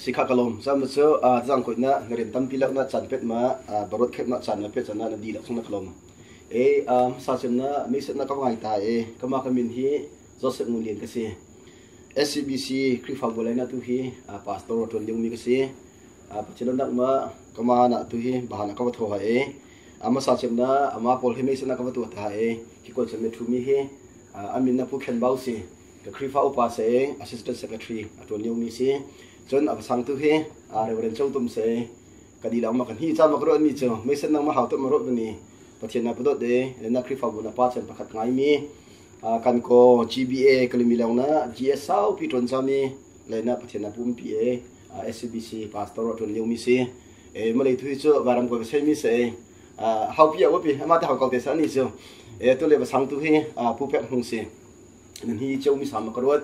Sikha ka lawm. Zam cu zang ko na na rian tampi lak na chan pet ma barot khep na chan na pet chan na na di lak sung na ka lawm. E sa cem na mi set na ka ngai ta e kama ka min hi Joseph Ngun Lian ka si. SCBC Khrihfabu lai na tu hi pastor tuan ding mi ka si. Pathian nak ma kama na tu hi bahana ka va tho ha e. Ama sa cem na ama pawl hi mi set na ka va tu ta e. Ki ko cem me thu mi hi amin na pu khen bau si. Ka Khrihfa upa se assistant secretary a tuan lio mi si. Cun a pasang tu hi Reverend Chau Tum se ka di lang ma kan hi cha ma ka mi chu me sen nang ma hau tu ma ro ni Pathian na pudot de na Khrihfa bu na pa chen pakhat ngai mi kan ko GBA kalimi long na GS sau pi ton cha mi le na Pathian na pum pi e SCBC pastor ton lio mi si e malay thui chu varam ko se mi se hau pi aw pi ama ta hau ko te sa ni chu e tu le pasang tu hi pu pek hung si Nan hi ceu mi sam ka ruat.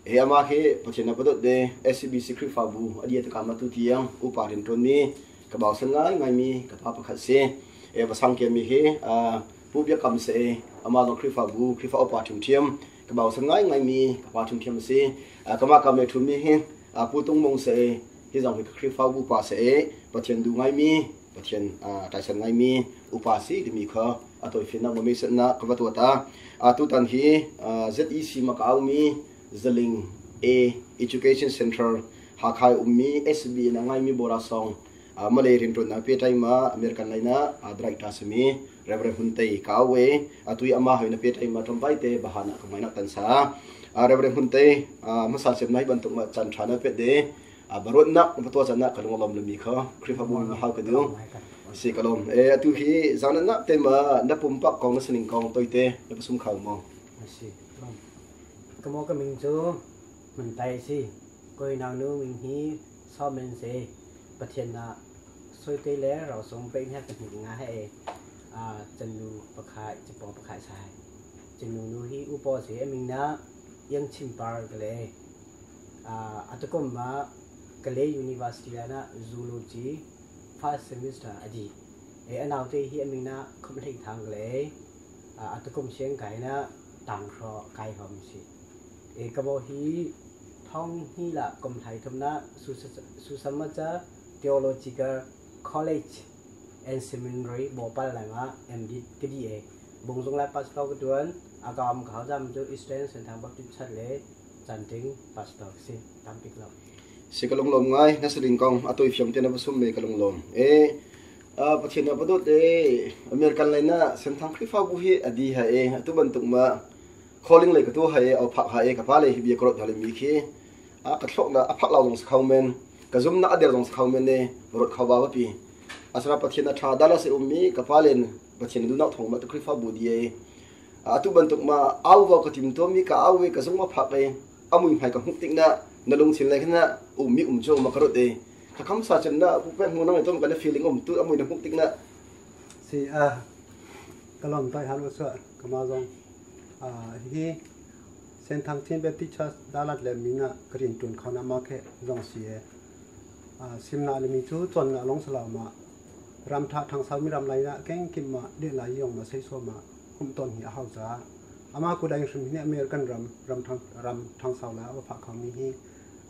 He ama khi Pathian na padot de SCBC Khrihfabu a dia te kama tu tiang upa rin ton mi ka bau san ngai ngai mi ka pa pakhat si. E pasang ke mi hi pu bia kam se ama zong Khrihfabu Khrihfa upa thim thiam ka bau san ngai ngai mi ka pa thim thiam si. Kama ka me thu mi hi pu tung mong se hi zong hi Khrihfabu pa se Pathian du ngai mi Pathian taisan ngai mi upa si timi kha a tawifiannak ma meisannak ka va tuah ta. Tutan hi ZEC Macau mi Zaling A Education Center Hakha i ummi SB in a ngaimi Bora Song Malay rianṭuannak pe ma American lei na director simi Reverend Hun Tei ka au e atui ama hoi na pe ma tlawmpai te bahana ka mai nak tan sa Reverend Hun Tei hmasa cem nai bantuk ma chan tha na pet de baruatnak patua chan na ka lunglom lami kha Khrihfabu ma hau ka du si ka lom e atu hi zanan na te ma na pumpak kong na sining kong toite na pasum khau mo si kamo ka ming chu man tai si koi nau nu ming hi so men se pathian na soite le rau song pe hna ka hni nga he a chanu pakhai chapo pakhai sai chanu nu hi upo se ming na yang chim par ka le Atukum ah Kalay University ah Zoology first semester a dih. A naute hi a min ah Khawmhlei Thang ka le atukum siangkai na tanghra kai hom si. Kabo hi thong hi la kum hlai thum na Susamaca Theological College and Seminary Bhopal lang ah MD ka di e. Bungzung lai pastor ka tuan akam ka hau jam cu Eastern Senthang Baptist Church le Chanting pastor si tampi lo. Si ka lunglawm ngai na saling kong a toi fiam te na va sum me ka lunglawm e Pathian na padot e American lai na Senthang Khrihfabu hi adi ha e atu bantuk ma calling lei ka tu ha e au phak ha e ka pa le hi bia korot hale mi khi a ka thlok na a phak lau zong sa khau men ka zum na a der zong sa khau men ne rot khau ba ba pi asra Pathian a tha dala se ummi ka pa len Pathian du nak thong ma tu Khrihfabu di e Atu bantuk ma au va ka tim tuam mi ka au i ka zung ma phak i amui hmai ka hmuh tik na na lungthin le khin um mi um cu ma ka rut i ka kham sa cem na pu pek mu nang tom kan feeling um tu amui na hmuh tik na si a kalom tai han wa ka ma zong a hi Senthang Chin Baptist Church Dalat le mina karin tun khona ma khe zong si e a simna le mi chu chon na long sala ma ram tha thang sa mi ram lai na keng kim ma le lai yong ma sei so ma um ton hi a hau caah amah kut in hrim hi American ram ram thang ram thangso la a phah khomi hi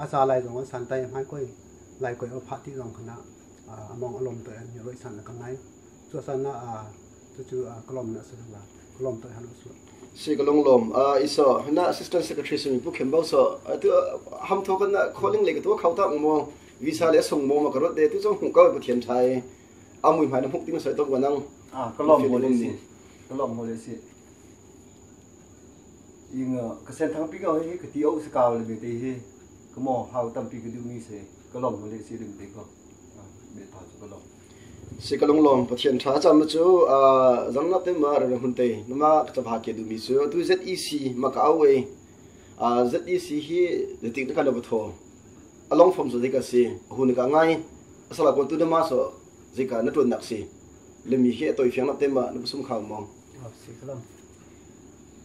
a ca lai zong an san tai hmai koi lai koi a phah ti zong khana among alom to an hi roi san ka ngai chu san na a chu chu kalom na sa la kalom to han su si ka long lom a iso na assistant secretary simi pu khembo so tu ham tho kan na calling le ka tu khau ta mo visa le sung mo ma ka rot de tu chong hu ka bu thian thai amui hmai na hmuk ting soi tom ka nang a ka lom mo le si ka lom mo le si ing ka sen thang pi ka hi ka ti o sa ka le be te hi ka mo hau tam pi ka du mi se ka lom mo le si ding te ko be pa chu ka lom si ka lung lom pathian tha cham chu zangna te ma re hun te nama ka cha ke du mi chu tu ZEC ma ka awe ZEC hi de tik ka na tho along from so ka si hun ka ngai asala ko tu na ma so zika na tuan nak si le mi hi toi fiang nak te ma na sum khau mong si kalam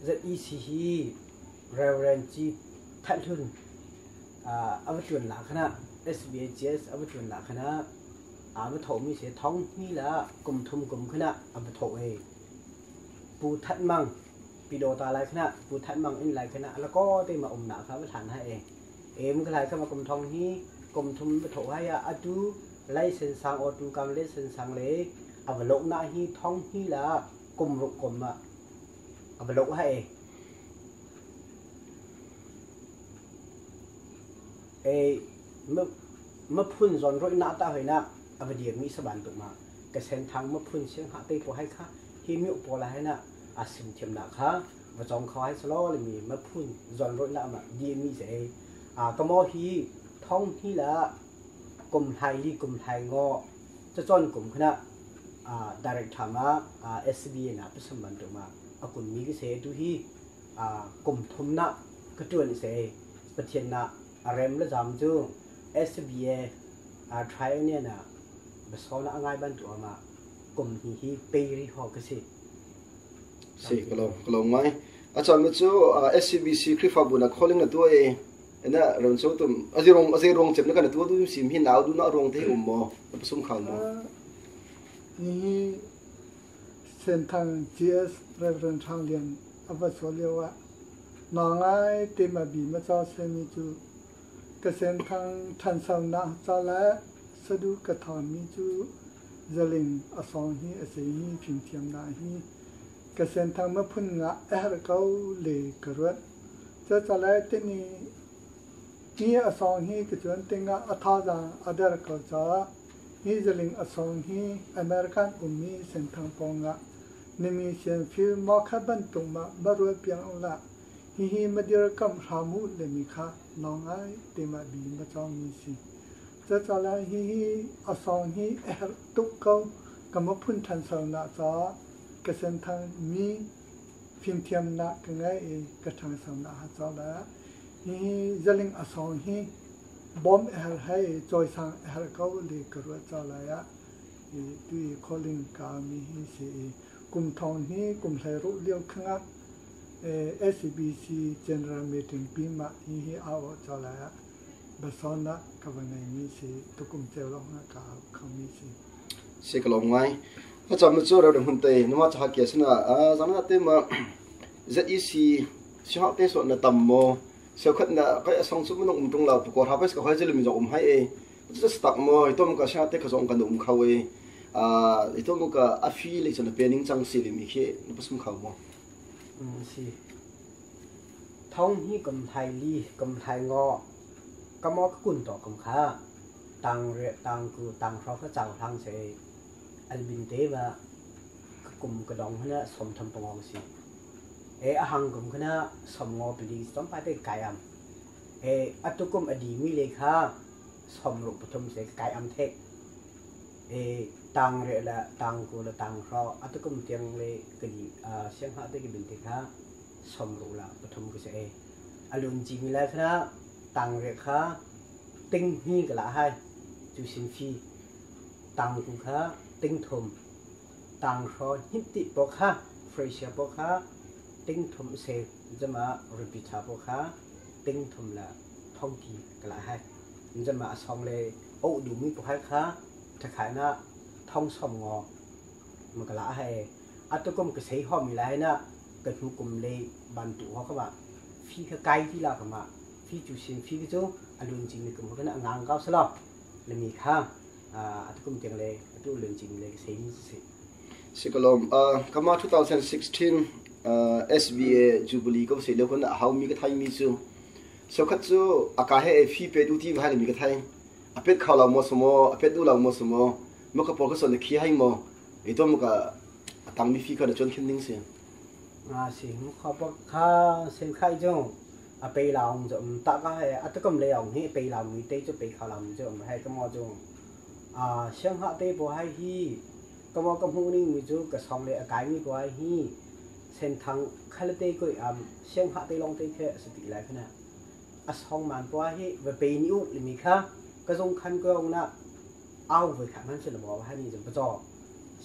ZEC hi Reverend Chi That Hlun ava tuan la khana SBHS ava tuan la khana ava tho mi se thong ni la kum thum kum khana ava tho e pu That Mang pi do ta lai khana pu That Mang in lai khana ala ko te ma um na kha va than ha e em ka lai kha ma kum thong hi Kum thum va thawh hai ah atu license sang auto kam license sang le a va loh na hi thong hi la kum ruk kum ah a va loh hai. E ma phun zon roi na ta hoi na a va dir mi saban tu ma ka sen thang ma phun siang ha te po hai kha hi mi po la hai na a sim thiam na kha va chong kho hai slo le mi ma phun zon roi na ma di mi se a ka mo hi thong hi la kum hlai li kum hlai ngo cha chon kum khana a direct thama a SBA na pasam ban tu ma a kun mi ki se tu hi a kum thum na ka tuan se Pathian na a rem le zam cu SBA a try ne na basona angai ban tu ama kum hi hi peiri ho ka si. Si ka lo ngai. A chan mi cu SCBC Khrihfabu na calling na tu e ena ron so tum azirong azirong chem na kan tu du sim hi nau du na rong te um mo na pasum khal mo. Ni Senthang GS Reverend Thang Lian ava so leo a na ngai te ma bi ma cha se mi chu ka Senthang than sau na cha la sadu ka tha mi chu zaling asong hi ase hi phim thiam na hi ka Senthang ma phun nga a har ko le ka ruat cha cha la te ni ni asong hi ka chuan te nga atha za adar ko cha hi zaling asong hi American ummi Senthang ponga nimi sian fil mo kha ban tung ma barua piang la hi hi madir kam ramu le mi kha nong ai te ma bi ma chong mi si cha cha la hi hi asong hi er tuk ko kama phun than sau na cha ka sen thang mi phim thiam na ka ngai e ka thang sau na ha cha la hi zaling asong hi bom er hai choi sang er ko le ka ru cha la ya i tu i calling ka mi hi si kum thong hi kum hlai ru liu khanga SCBC General Meeting pi ma hi hi aw cha la ya basona ka va ngai mi si tukum cheu long na ka kham mi si. Si ka lo ngai. A chan mi cu ro hun te numa cha ke sina a zang na te ma ZEC si ha te so na tam mo se khat na kai asong chu mun um tung la ko ha pa ka hoi jeli mi jong um hai e chu stak mo tom ka sha te ka jong kan um khawe a itom ka afi le chan pe ning chang si le mi khe na pasum khaw mo. Si thong hi kum thai li kum thai ngo ka mo ka kun to kum kha tang re tang ku tang hro ka chang thang se albin te ba kum ka dong hna som tham pongong si e ahang kum khna som ngo pli som pa te kai am e atukum adi mi le kha som ru pathum se kai am thek e tang re la tang ku la tang hro atukum tiang le ka di a siang ha te ki bin te kha som ru la pathum ku se e alun ji mi la khna tang re kha ting hi ka la hai chu sin phi tang ku kha ting thum tang hro hip ti po kha fresh po kha ting thum se jama repeat po kha ting thum la thong ki ka la hai jama asong le o du mi po hai kha thakhai na thong som ngo ma ka la hai atukum ka sei ho mi la hai na ka hnu kum le ban tu ho ka ba phi kha kai ti la ka ma phi chu sin phi chu alun jing mi kum ka na ngang ka slo le mi kha atukum tiang le atu lun jing le sei mi se. Sikalom kama 2016 SBA Jubilee ko se le kon how mi ka thai mi chu so khat chu aka he phi pe du ti ha mi ka thai apet khaw la mo somo apet du la mo somo mo ka por ka so ne khi hai mo e to mo ka atang mi phi ka na chon khin ning se. A si mu kha pa kha se khai jong a pe laung jo ta ka he atukum le ong hi pe laung mi te chu pe khaw lam jo hai ka mo jo a siang ha te bo hai hi ka mo ka mu ning mi chu ka song le a kai mi bo hai hi sen thang khal te koi am siang ha te long te khe sati lai khana a song man po hi ve pe ni u li mi kha ka zong khan ko ong na au ve kha man se lo bo ha ni jom pa jo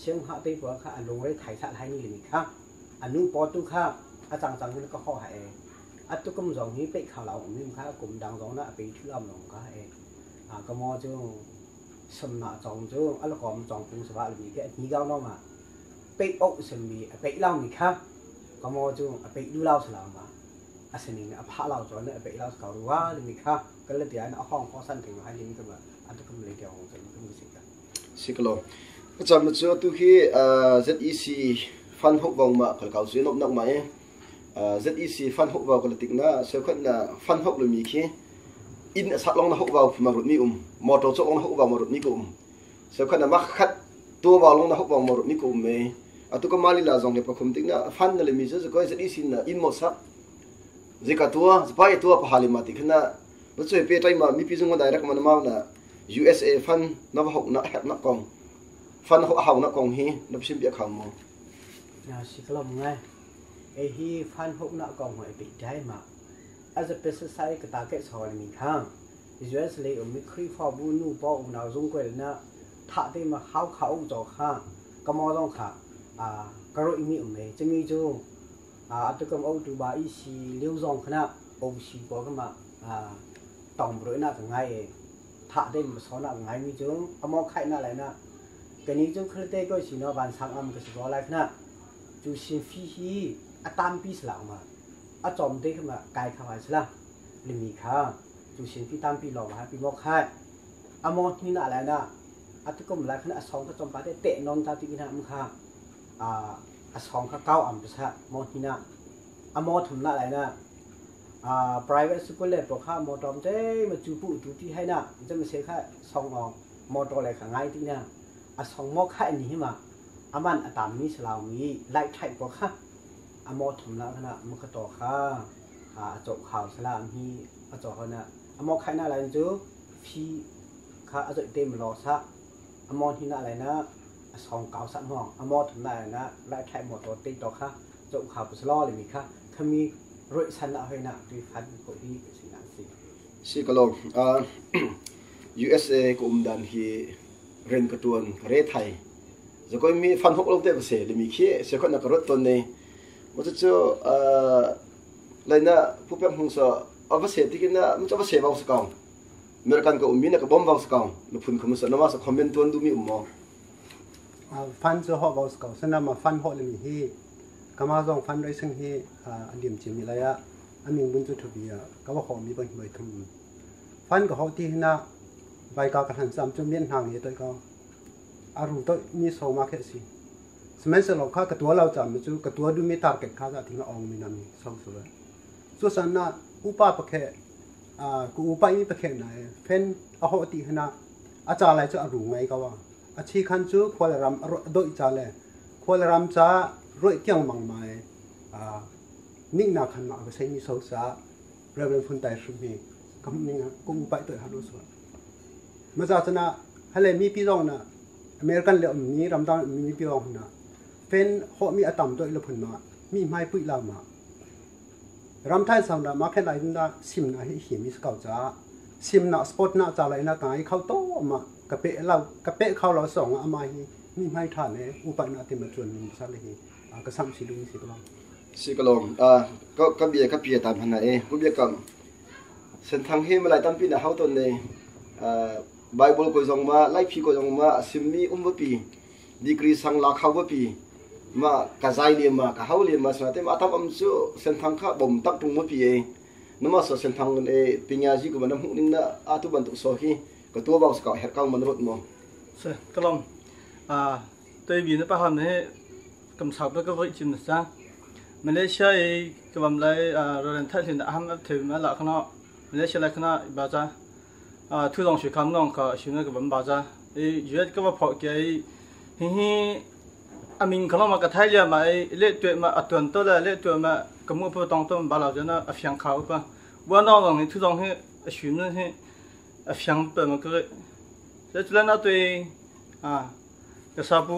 siang ha te bo kha a long re thai sa hai ni li mi kha anu po tu kha a chang chang ni ka ho ha e atu kum zong hi pe kha lao mi kha kum dang zong na pe thu am long kha e a ka mo chu sum na chong chu a lo kom chong pung sa ba li ke ni gao no ma pe ok sem mi pe lao mi kha ka mo chu a pe du lao sa lao ma a sening a pha lao cho na pe lao ka ruwa li mi kha Ka le tia na hong ko san thing hai lin ka ma atu kam le tia hong chan kam si ka. Si ka lo. Cham cu tu hi ZEC fan hok vong ma kal kau su nop nak ma e ZEC fan hok vau kal tik na se khat na fan hok lo mi khi in sak long na hok vau ma rut mi um motor chok long na hok vau ma rut mi ko um se khat na ma khat to vau long na hok vau ma rut mi ko um me atu ka mali la zong le pakhum tik na fan na le mi chu ko ZEC na in mo sak zika tua zpai tua pahali ma ti khana ma choi pe tai ma mi pi zung direct ma ma na USA fan na va hok na hek na kong fan ho hau na kong hi na sim bia khang mo. Na si kalom ngai e hi fan hok na kong hoi pi dai ma as a pesticide ka ta ke so mi khang US le um mi khri pha bu nu pa um na zung ko na tha te ma hau khau jo kha ka mo long kha a ka ro mi um me chimi chu a atu kam au tu ba i si liu zong khana o si ko ka ma a tong bro na ka ngai e tha te ma so na ngai mi chu amo khai na lai na kani chu khlte ko si no ban sang am ka si ko lai khana chu sin fi hi atam pi sla ma a chom te khama kai kha wa sla limi kha chu sin fi tam pi lo ma pi mo khai amo ni na lai na atukum lai khana asong ka chom pa te te non ta ti na am kha a asong kha kau am sa mo ni na amo thum na lai na a private school le po kha mo tom te ma chu pu tu ti hai na jam se kha song ong mo to le kha ngai ti na asong mo kha ni ma aman atam mi slaw mi lai thai po kha amo thum na khana mu kha to kha a cho khaw sla mi a cho na amo khai na lai chu phi kha a choi tem lo sa amo hi na lai na song kaw sa ngong amo thum na na lai thai mo to te to kha cho khaw slo le mi kha khami roi san na hoi na tu phan ko hi si na si. Si ka lo a USA ko umdan hi ren ka tuan re thai zo ko mi fan hok lo te ba se le mi khi se khot na ka rot ton ne mo chu a lai na pu pek hung sa ava se ti na mo cha va se ba sa kaung American ko ummi na ka bom ba sa kaung lu phun khum sa na ma sa comment tuan du mi um mo. Fan chu ho ba sa kaung sana ma fan ho le mi hi kama zong fan racing hi a lim chi mi la ya aming bun chu thu bi ka wa ho mi ban mai thum fan ka ho ti na bai ka ka han sam chu mien hang ye toi ka aru to mi so ma khe si smen se lo kha ka tua lao cham chu ka tua du mi target kha za thing ong mi na mi so so la chu san na upa pa khe a ku upa mi pa khe na fen a ho ti hna a cha lai chu aru ngai ka wa a chi khan chu khwal ram doi cha le khwal ram cha roi kyang mang mai a ning na khan ma ka sei mi so sa Reverend Phun Tai Shum hi kam ning ku upa toi ha lo so ma za chana hale mi pi zong na American le mi ram dang mi pi zong na fen ho mi atam toi lo phun ma mi mai pui la ma ram thai sam na ma khe lai na sim na hi hi mi skau cha sim na sport na cha lai na kai khau to ma ka pe la ka pe khau lo song ama hi mi mai tha ne upa na ti ma chun ni sa le hi ka sam si lu si ko. Si ka lom a ko ka bia ka pia tam hana e ku bia kam sen thang hi malai tam pi na hau ton ne Bible ko zong ma lai phi ko zong ma sim mi um pi degree sang la khaw pi ma ka zai le ma ka hau le ma sa te ma tam am chu sen thang kha bom tak tung mo pi e nama so sen thang e pinya ji ko man hu ning na a tu ban tu so hi ka tu ba ka her kang man rot mo. Se kalom a tôi vì nó pa ham ne cầm sọc nó có vậy chim sa Malaysia e ka bam lai rồi thai hin ham ap the ma la khna Malaysia lai khna ba cha a thu dong shu kham nong ka shu na ka bam ba cha e yue ka ba pho ke hi hi amin khna ma ka thai ya ma e le tue ma atuan to la le tue ma ka mu pho tong to ba la ja na a fyang khao pa wa na dong ni thu dong he shu na he a fyang pa ma ka se chu la na tui a ka sa pu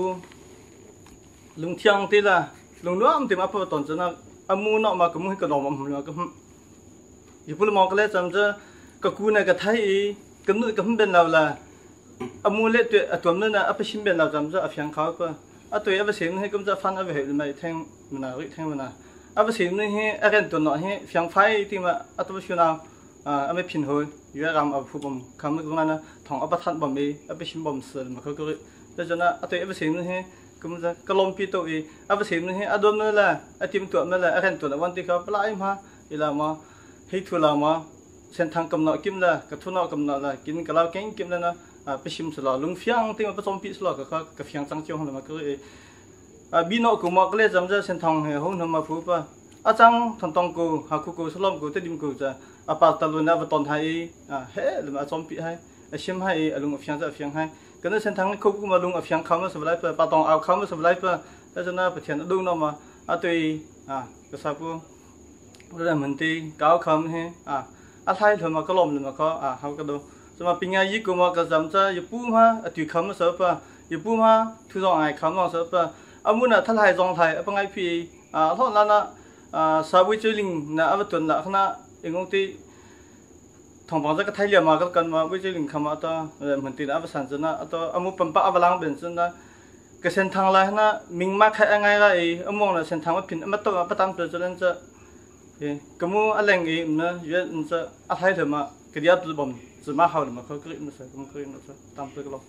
lung thiang ti la lung nuam ti ma pho ton cha na amu na ma ka mu ka dom ma ka yu pu mo ka le cham cha ka ku na ka thai ka nu ka hum ben la la amu le tu atuam na a pa sim ben la cham cha a fyang khao pa a tu a ba sim he kum cha fan a he mai theng mana ri theng mana a ba sim ni he a ren tu no he fyang phai ti ma a tu shu na a me phin hoi yu ram a phu bom kham ku na thong a pa than bom e a pa sim bom sel ma ko ko le cha na a tu a ba sim ni he kum cha ka lom pi to e a ba sim ni he a dom na la a tim tu na la a ren tu na wan ti kha pla ai ma ila ma hei thu la ma Senthang kam na kim la ka thu na kam na la kin ka lau keng kim la na pishim sala lung fiang te ma pachom pi sala ka ka fiang chang chiang la ma ka e bi no ku ma kle jam ja senthang he ho na ma phu pa achang thon tong ku ha khu ku salom ku te dim ku cha apa talu na va ton hai he le ma chom pi hai ashim hai alung fiang ja fiang hai kan senthang khu ku ma lung fiang kham ma sablai pa pa tong au kham ma sablai pa ta na pathian adu no ma atui ka sa pu ra mình ti cáo kham he a a thai thoma ka lom le ma kho a hau ka do chuma pinga yi ku ma ka zam cha yu pu ma a tu kham sa pa yu pu ma thu zong ai kham ma sa pa amuna thal hai zong thai a pangai phi a thon la na sa bui chuling na avatun la khna ingong ti thong pang ka thai lia ma ka kan ma bui chuling khama ta mình ti na avasan chana ato amu pampa avalang ben chana ka sen thang la na ming ma khai angai ra e among na sen thang ma phin ma to ma patam chu chulen cha kamu aleng i na yue cha a thai thema ka dia tu bom chu ma hau ma kho kri ma sa kamu kri ma sa tam tu lo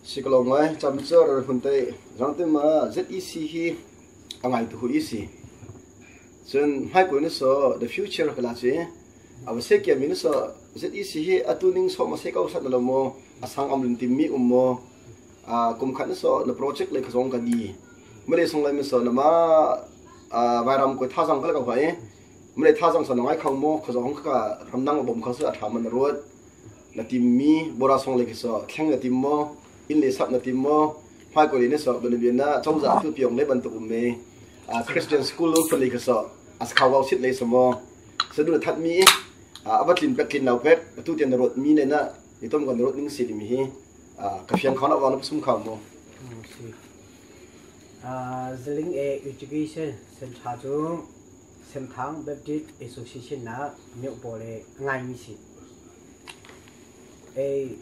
si ko ngai cham chor hun te rang te ma ZEC hi angai tu hu si chun hai ko ni so the future kala che awa se kya mi ni so ZEC hi atu ning so ma se kau sat lo mo asang am lim tim mi um mo a kum khat ni so na project le khazong ka di male song lai mi so na ma vairam ko tha jang ka ka hoi male tha jang so na ngai khang mo khazong ka ramnang bom kha so a tha man road na tim mi bora song le so thleng na tim mo in le sap na tim mo phai ko ni so ban bi na chawza tu piong le ban tu um me Christian school phun le so as khaw sit le so mo sadu that mi abatlin pek tlin lau pek tu tian rot mi le na itom kan rot ning si mi hi ka fiang khana wa na sum khaw mo si Ziling A Education Center cu Senthang Baptist Association na mioh pawl le ngai mi si. Ei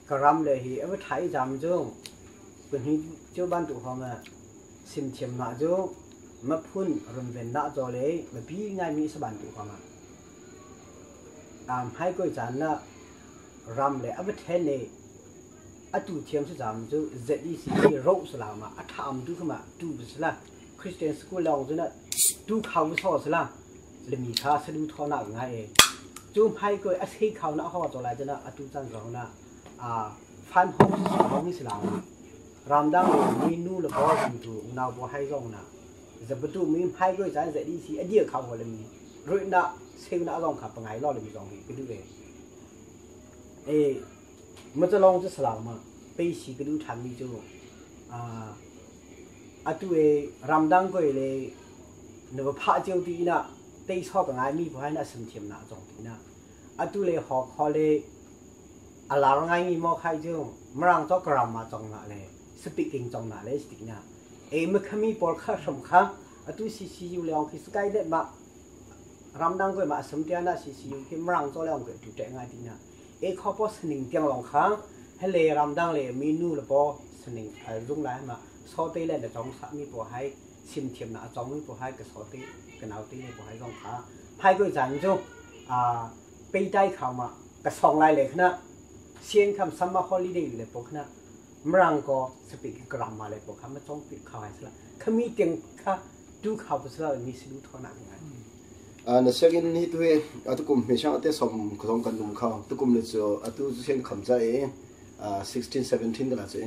ka ram le hi a va ṭha i jam cu pahnih cu bantuk hawng ah simthiam na cu maphun runvennak caw le biapi ngaimi sa bantuk hawng ah hmai koi caan na ram le a va ṭhen i atu thiam si jam cu ZEC hi roh salam ah a ṭhaam tu khama tu sila Christian school lawng cu na tu khau so sila lemi kha sadu thawnak ngai e cu hmai koi a sei khau na ho cho lai cana atu chan zong na a fan hong si hong ni sila ramdang le mi nu le bo tu unau bo hai zong na zabatu mi hmai koi chan ZEC a dia khau ho le mi rui na seu na zong kha pangai lo le mi zong hi ka du ve e macalong cu salang ma peisi ka du ṭhan mi cu atu e ramdang koi le na va phah cio ti na tei sok ngai mi po na sim thiam na zong ti na atu le hok ho le alar ngai mi mo khai cu marang to karam ma chong na le speaking chong na le stick na e ma khami por kha shom kha atu CCU leong khi sky de ma ramdang koi ma asam tia na CCU khi marang cho leong ke tu te ngai ti na e kho po sning tiang long kha hele ramdang le mi nu le po sning zung lai ma so te le na chong sa mi po hai sim thiam na chong mi po hai ka so te ka nau te le po hai zong kha phai koi chan chu a pe tai kha ma ka song lai le khna sian kham summer holiday le po khna mrang ko speak grammar le po kha ma chong pi kha hai sla khami tiang kha tu kha bu sla mi silu thona ngai na second ni tu he atu kum me shang te som khong kan num kha tu kum le chu atu chu sen kham cha e 16 17 ka la che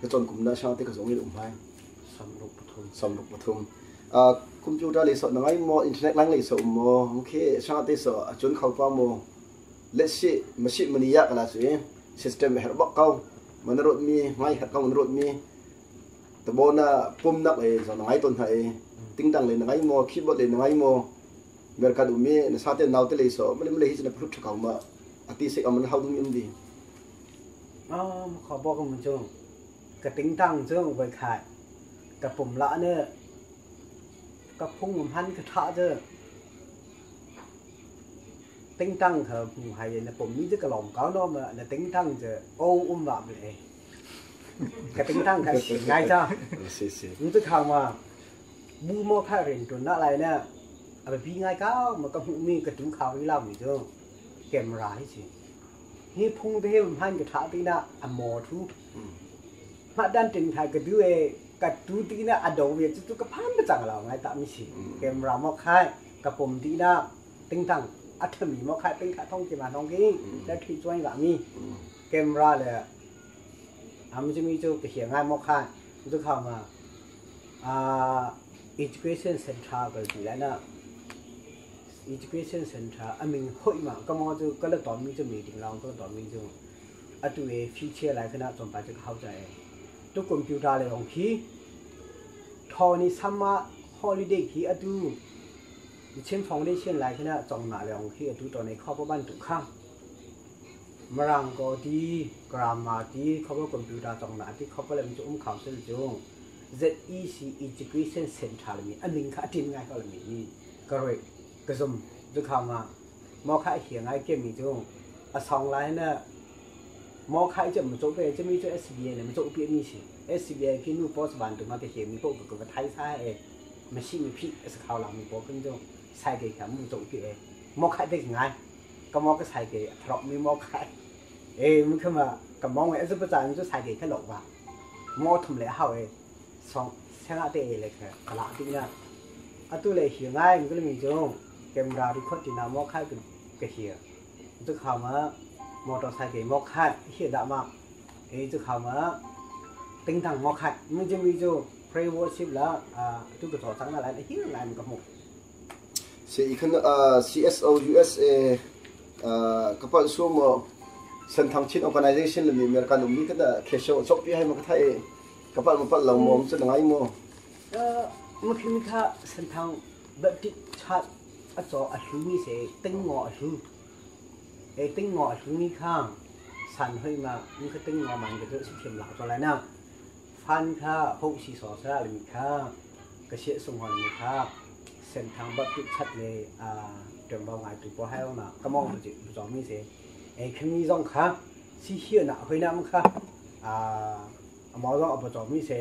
ka chon kum na shang te ka zong in um hai sam ruk pathum sam ruk pathum computer le so na ngai mo internet lang le so mo okay shang te so achun khau pa mo le si ma si mani ya ka la che system her bak kau man rot mi ngai hat kau man rot mi tabo na pum nak e zo ngai ton ha e ting dang le ngai mo keyboard le ngai mo mer ka du mi na sa te nau te le so male male hi na phut thakau ma ati se aman hau dum im di อ๋อขอบอกกับมันจุงกระติ้งตั้งจุงไว้ขายกระปุ่มละเนี่ยกระพุ่งมันพันกระทะเจ้ติ้งตั้งเถอะหมูไฮนะผมนี่จะกระหล่อมเก้าเนาะมานะติ้งตั้งจะโอ้อุ้มแบบเลยกระติ้งตั้งค่ะง่ายจ้า si si มันจะข่าวมาบูมอค่าเรียนตัวน่าอะไรเนี่ยเอาไปพี่ง่ายเก้ามันก็หูมีกระตุ้งข่าวที่เล่าอยู่จ้เกมร้ายสินี่พุ่งเทมพันกระทะตีน่ะอมอทุมาด้านตินไทยกระดูเอกระดูตีน่ะอดงเวียจุกระพันประจังเราไงตามิสิเกมรามอค่ายกระปุ่มตีน่ะติ้งตั้งอ A thami mo khai ping kha thong ki ma thong ki le thi chuai ga mi camera le am ji mi chu ka hia ngai mo kha zu kha ma a education center ka ti la na education center aming hoi ma ka mo chu ka la ton mi chu meeting long ka ton mi chu atu e feature lai khana chom pa chu hau cha e tu computer le ong khi thoni summer holiday khi atu Chin Foundation lai khana chong na le ong khi atu to nei kho ban tu khang Marang ko ti grammar ti kho computer chong na ti kho le chu khau sel chu ZEC Education Center mi aming kha tin ngai ko mi ni correct ka zum zu kha ma mo kha hi ngai ke mi chu a song lai na mo khai chu mo cho pe chu mi chu SBA ne mo cho pi mi si SBA ki nu post ban tu ma ke he mi po ko ka thai sa e မရှိမဖြစ်စခေါလာမပေါ်ကင်းကြဆိုင်ကေကမှုကြုံပြေမောခိုင်တဲ့ငိုင်းကမောကဆိုင်ကေထရမီမောခိုင်เอမခမကမောငယ်စပဇာန်ကျဆိုင်ကေခလောပါမောထုံလေဟောက်ေဆောင်းဆငါတဲ့လေခကလာတိနာအတူလေဟိငိုင်းကလမီကျုံကင်မရာရီခေါတိနာမောခိုင်ကဟီကျခါမမော်တော်ဆိုင်ကေမောခိုင်ဟိဒါမเอကျခါမတင်းတန်မောခိုင်မင်းကျမီကျ pray worship လာအာသူကတော့ဆောင်လာလိုက်ဟိလာမကမှု Si ikan CSO USA kapal sumo Senthang Chin Organization le mi American um mi kana khesho chok pi hai ma thai kapal ma pal lang mom chu ngai mo မခင်ခစန်ထန်းဘတ်တိချတ်အစောအလှမီစေတင်းငေါအလှเอတင်းငေါအလှမီခါสันเฮมานี่คือတင်းငေါมันก็จะสิเข็มหลักตัวแล้วนะฟันค่าหกสี่สองสระเลยมีค่ากระเชส่งหอนมีค่าเส้นทางบัตรชัดเลยเดินบางไงตัวพอให้อนะก็มองไปจิจอมีเสเอคือมีซ่องค่ะสิเฮียน่ะเฮยน้ำค่ะหมอต้องเอาไปจอมีเส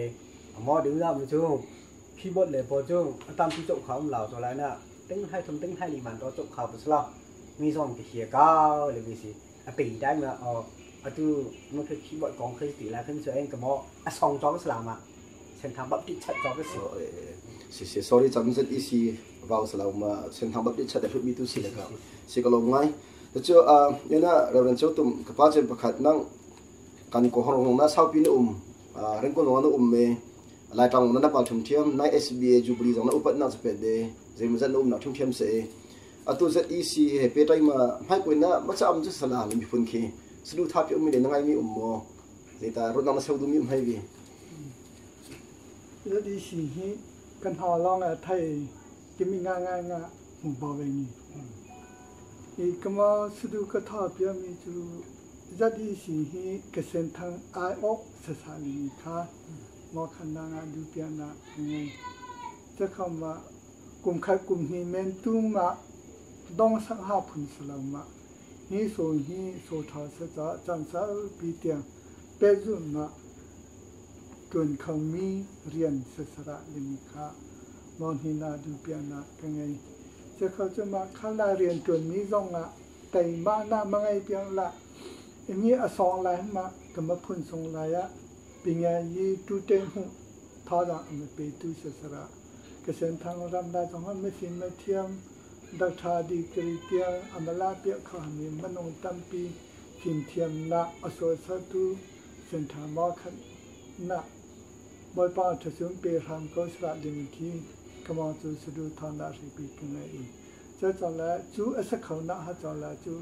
หมอดึงน้ำจุงคีย์บอร์ดเลยพอจุงตามที่จบเขาเหล่าตัวไรน่ะตึ้งให้ทำตึ้งให้ลีมันตัวจบเขาไปสลับมีซ่องเขียก้าวเลยมีสิปีได้มาอ๋อ အတူမခคีย์บอร์ดกองคือตีแล้วขึ้นเองก็มออสองจอก็สลามาเส้นทางบับติชัดจอก็สิ si si sorry cham zet isi vào sa ma sen thang bap chat da mi tu si la ka si ka long ngai ta chu a yana reverend chau tum ka pa chen pakhat nang kan ko hong na sau pi na ren ko na me lai tang na pa thum thiam nai SBA jubilee jong na upat na pe de zem zan na thum thiam se atu zet ec he pe tai ma mai ko na ma cha am chu sala mi phun khi สดูทับยมีเดนไงมีอุมโมเจตารถน้ำเซลดูมีอุมให้วี แล้วดีสีฮีกันหอลองอะไทยกิมีง่ายง่ายง่ายหมู่บอเวงี้อีก็มาสดูก็ทอเปียมีจูจัดดีสีฮีกเซนทางไอออกสถานีค่ะมอคันนางดูเปียนะยังไงจะคำว่ากลุ่มใครกลุ่มนี้เมนตุ้งมาต้องสักห้าพันสลามะ 你说你说他是咋长啥比点，别人嘛，准康米เรียนสสระลิมิคามองหินาดูเปียนะกันไงจะเขาจะมาข้าลาเรียนจนมีซองอ่ะแต่มาหน้ามาไงเปียงละอันนี้อสองลายมาก็มาพุ่นทรงลายะเป็นไงยีดูเต็มหูท้าละมันไปดูสสระกระเซ็นทางรำได้ตรงนั้นไม่ฟินไม่เทียม ดักชาดีกรีเตียงอมลาเปียขามีมนงตัมปีฟินเทียมนะอโศสตุเส้นทางมอขันนะบอยป้าจะสูงเปรามก็สระลิมคีกมอจูสดูทานดาสิปีกันเลยจะจอละจูอสเขานะฮะจอละจู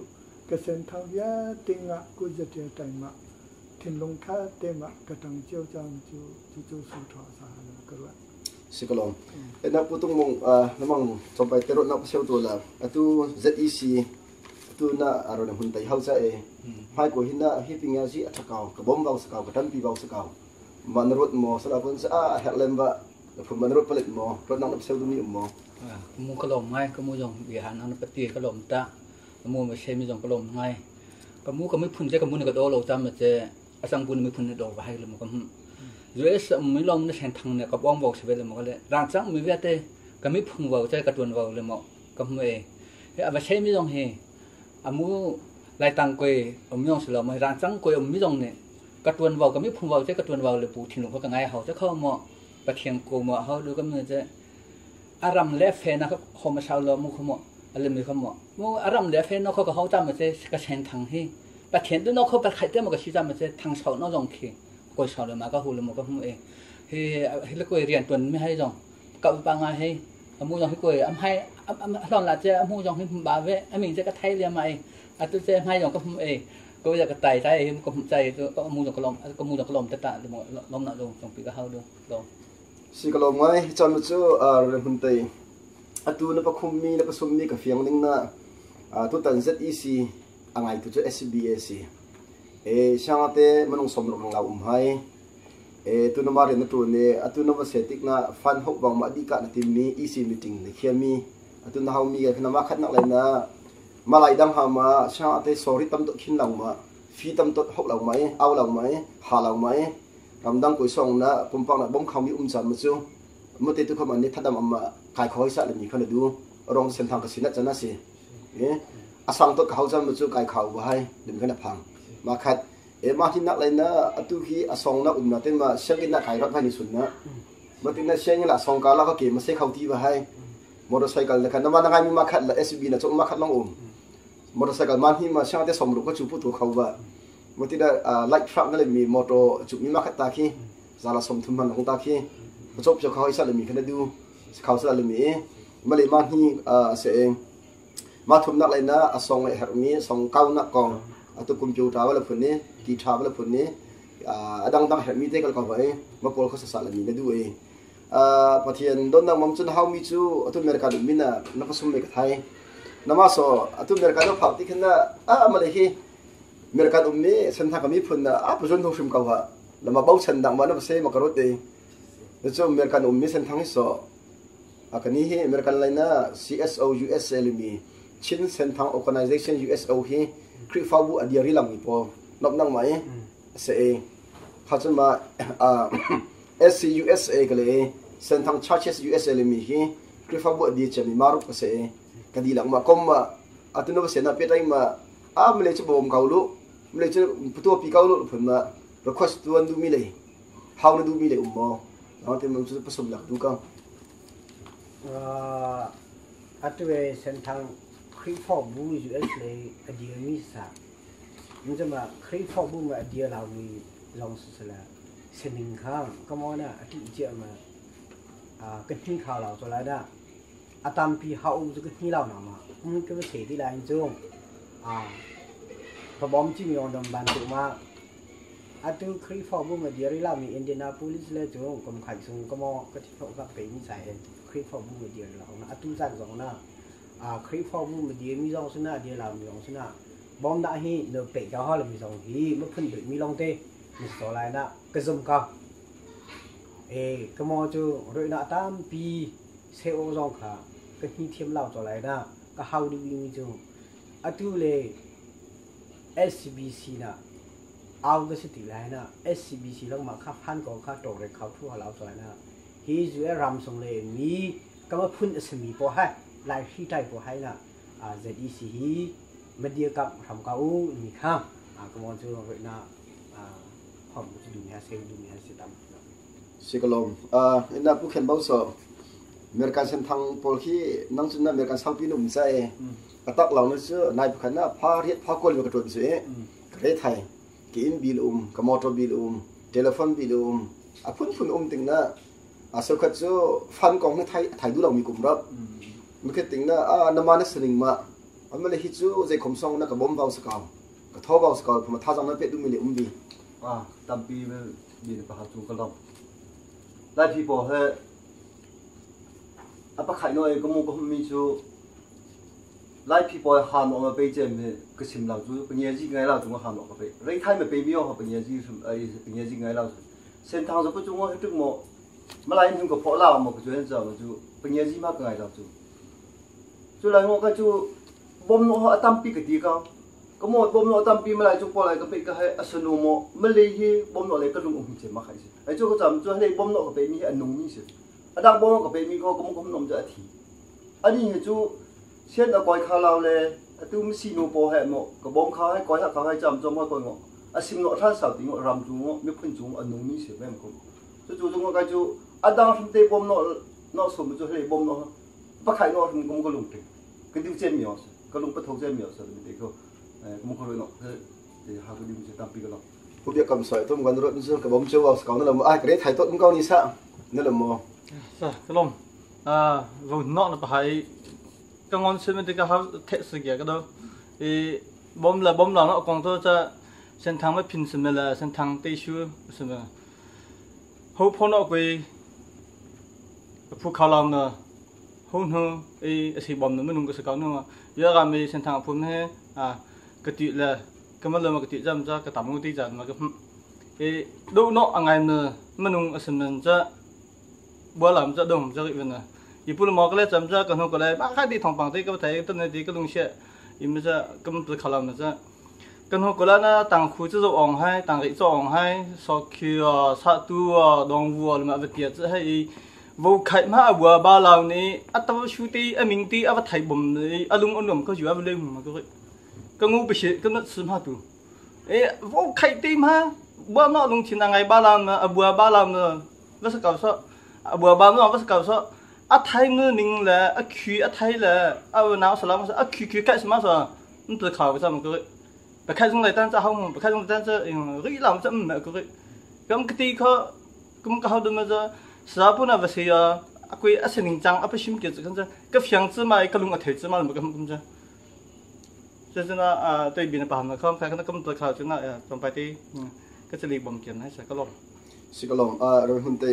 กระเซ็นทางยาติงะกุจะเตียใจมาทินลงคาเตมะกระตังเจียวจางจูจูจูสุทอสาหกระ Si kolong na putung mong namang sampai terot na pasyaw tu la atu ZEC atu na aro na huntai hausa e mai ko hina hi pingya si athakaw ka bom bau sakaw ka tampi bau sakaw manrot mo sala pun sa a helem ba phun manrot palit mo rot nang pasyaw du mi mo mu ka lom ngai ka mu jong bi han an pati ka lom ta mu ma she mi jong ka lom ngai ka mu ka mi phun che ka mu ni ka do lo ta ma che asang pun mi phun ni do ba hai le mo ka US mi lom na sen thang ne ka bong bok se le mo ka le rang chang mi ve te ka mi phung vào che ka tuan vào le mo ka mu e a ba she mi jong he amu lai tang kwe om yong se lo mo rang chang kwe om mi jong ne ka tuan vào ka mi phung vào che ka tuan vào le pu thin lo ka ngai hau che kho mo pa thiang ko mo hau du ka mi che aram le fe na ka khom sa lo mu kho mo Alem kha mo mo aram le fe no kho ka ho ta ma se ka sen thang hi pathian tu no kho pa khai te mo ka si ta ma se thang sau no zong khi koi sau le ma ka hu le mo ka hu e hi hi le koi rian tuan mi hai zong ka pa nga he amu zong hi koi am hai am hlon la che amu zong hi ba ve aming che ka thai le mai atu che mai zong ka hum e ko ya ka tai tai ko hum chai to ka mu zong ka lom ka mu zong ka lom ta ta lom na zong zong pi ka hau do lo. Si ka lom ngai chan cu re hun tei atu na pakhum mi na pasum mi ka fiang ding na tutan ZEC angai tu cu SBA si e siangate manung somruk nga um hai e tu na mari na tu ne atu na va se tik na fan hok bang ma di ka na tim mi EC meeting ne khia mi atu na hau mi ka na ma khat nak lai na malai dang ha ma siangate sorry tam to khin lang ma fi tam to hok lang mai au lang mai ha lang mai ramdang koi song na pumpang na bom khau mi um chan ma chu mate tu kham an ne thadam amma kai khoi sa le mi khana du rong sen thang ka sinat chana si e asang to khau chan ma chu kai khau ba hai dim khana phang ma khat e ma hin nak lai na atu hi asong na um na ten ma siang in na kai rat ni sun na ma tin na siang la song ka la ka ke ma se khau ti ba hai motorcycle na khan na ma na ngai mi ma khat la SB na chok ma khat long um motorcycle man hi ma siang te som ru ka chu pu tu khau ba ma ti da light truck na le mi motor chu mi ma khat ta khi zala som thum man hong ta khi chop chop khau isa le mi khana du khau sa le mi ma le ma hi se ma thum nak lai na asong le her mi song kau nak kong atu computer wala phun ni ki tha wala phun ni adang dang her mi te kal ka vai ma pol kho sa sa le mi na du e pathian don nang mam chun hau mi chu atu America du mi na na pasum me ka thai nama so atu America no phak ti khan na a ma le hi America um mi san tha ka mi phun na a pujun ho shim ka wa lama bau chan dang ma na se ma karot e chu American um mi san thang hi so akani hi American lai na CSO USA le mi Chin Senthang Organization USO hi Khrihfabu adiari lang mi po nop nang mai se e kha chun ma SCUSA ka le Senthang Churches USA le mi hi Khrihfabu adi chami maruk ka se ka di lang ma kom ma atuno se na pe tai ma a mle chu bom kau lu mle chu putu pi kau lu phun ma request tuan du mi le how na du mi le um mo na te mum chu pasum lak du ka. Atu e Senthang Khrihfabu US le a dirmi sa ma Khrihfabu ma a dir lo mi zong si sala sining kha ka mo na ati che ma ka hni kha lo cho lai da atampi ha um chu ka hni lo na ma um ka se ti lai chung a pa bom chi mi on dom ban tu ma atu Khrihfabu ma dir la mi Indianapolis le chung kom khai sung ka mo ka thi pho ka pe mi sai Khrihfabu ma dir lo na atu zan zong na a Khrihfabu ma dir mi zong sina dir la mi zong sina bom da hi no pe ka ho le mi zong hi ma phun de mi long te mi so lai na ka zum ka e ka mo chu roi na tam pi se o zong kha ka hi thiam lao cho lai na ka hau du mi chu atu le SCBC na au ka si ti lai na SCBC lang ma kha phan ko kha to re khau thu ha lao cho lai na hi zu e ram song le mi ka ma phun asmi po hai lai hi tai po hai na a ZEC hi media kap ram ka u mi kha a ka mo chu roi na a hom chu du mi ha se du mi ha se tam. Sikalom ina pu khen bau so American sen thang pol khi nang chun na American sang pi num sai atak law na chu nai phan na pha riat pha kol ka tun se kre thai ki in bil um ka motor bil um telephone bil um a phun phun um ting na a so khat chu fan kong na thai thai du lo mi kum rap mi khe ting na a na ma na sining ma amale hi chu zai khom song na ka bom bau sa kaw ka tho bau sa kaw phuma tha jang na pe du mi le um bi. A tampi mi pa ha chu ka lom lai phi po he a pa khai noi ko mu ko mi chu lai phi po han o ma pe che me ka sim lao chu pa nye ji ngai lao chu han o ka pe rei thai ma pe mi o pa nye ji sum ai pa nye ji ngai lao sen thang zo ko chu ngo tuk mo ma lai hung ko pho lao mo ko chu hen cha ma chu pa nye ji ma ka ngai lao chu chu lai ngo ka chu bom no ha tam pi ka ti ka ka mo bom no tam pi ma lai chu po lai ka pe ka he asunu mo ma le hi bom no le ka lung um che ma khai se ai chu ko cham chu le bom no ka pe mi anung mi se adang bom ka pe mi ko ko mo ko nom ja thi ani he chu sian a koi kha lao le atu mi si no po he mo ka bom kha hai koi ha kha hai cham chom ha koi ngo asim no than sa ti ngo ram chu ngo mi phun chu anung mi se mem ko chu chu chu ngo ka chu adang hrim te bom no no sum chu le bom no pa khai no hrim ko ko lung te. Ka diu cem mi se ka lung patho cem mi se mi te ko ka mung khoi no ha ka diu se tampi ka lo. Pu kam soi tum kan rot su ka bom chu wa ka na lo ai kre thai tot ko ni sa na lo mo. Sa ka lom a vo no na pa hai ka ngon se me te ka ha the se ge ka do e bom la bom la no kong to cha sen thang ma phin se me la sen thang te shu se me ho pho no koi phu kha lam na ho hnu i a si bom na minung ka si ko nu ya ga mi sen thang phum he a ka ti le ka ma le ma ka ti jam cha ka tam ngu ti jan ma ka e do no angai na minung a sin nan cha bua lam cha dong cha ri na i pul mo ka le cham cha ka hnu ka le ba kha di thong pang te ka thai tan ne di ka lung she i ma cha kam tu khalam na cha kan hnu ko la na tang khu chu zo ong hai tang ri zo ong hai so khu sa tu dong wu le ma va tia cha hai vô khai ma bua ba lao ni ataw shu ti aming ti ava thai bom ni alung onom ko ju ava le ma ko ka ngu pe she ka na sim ha tu e vô khai ti ma bua no lung chin ngai ba lao na abua ba lao na va sa ka sa abua ba no va sa ka sa a thai nu ning le a khu a thai le a na sa la ma sa a khu khu kai sa ma sa n tu kha sa ma ko ba khai sung lai tan cha hong ba khai sung tan cha ri lam cha ma ko kam ki ti kho kum ka hau dum ma cha sa pu na va se ya a kui a se ning chang a pa shim ke chu kan cha ka fyang chi ma ka lung a thei chi ma ma kam kum cha cha cha na a toi bin pa ham na khom kha ka kam tu kha chu na tom pa ti ka chali bom kian hai sa ka lom. Si ka lom a ro hun te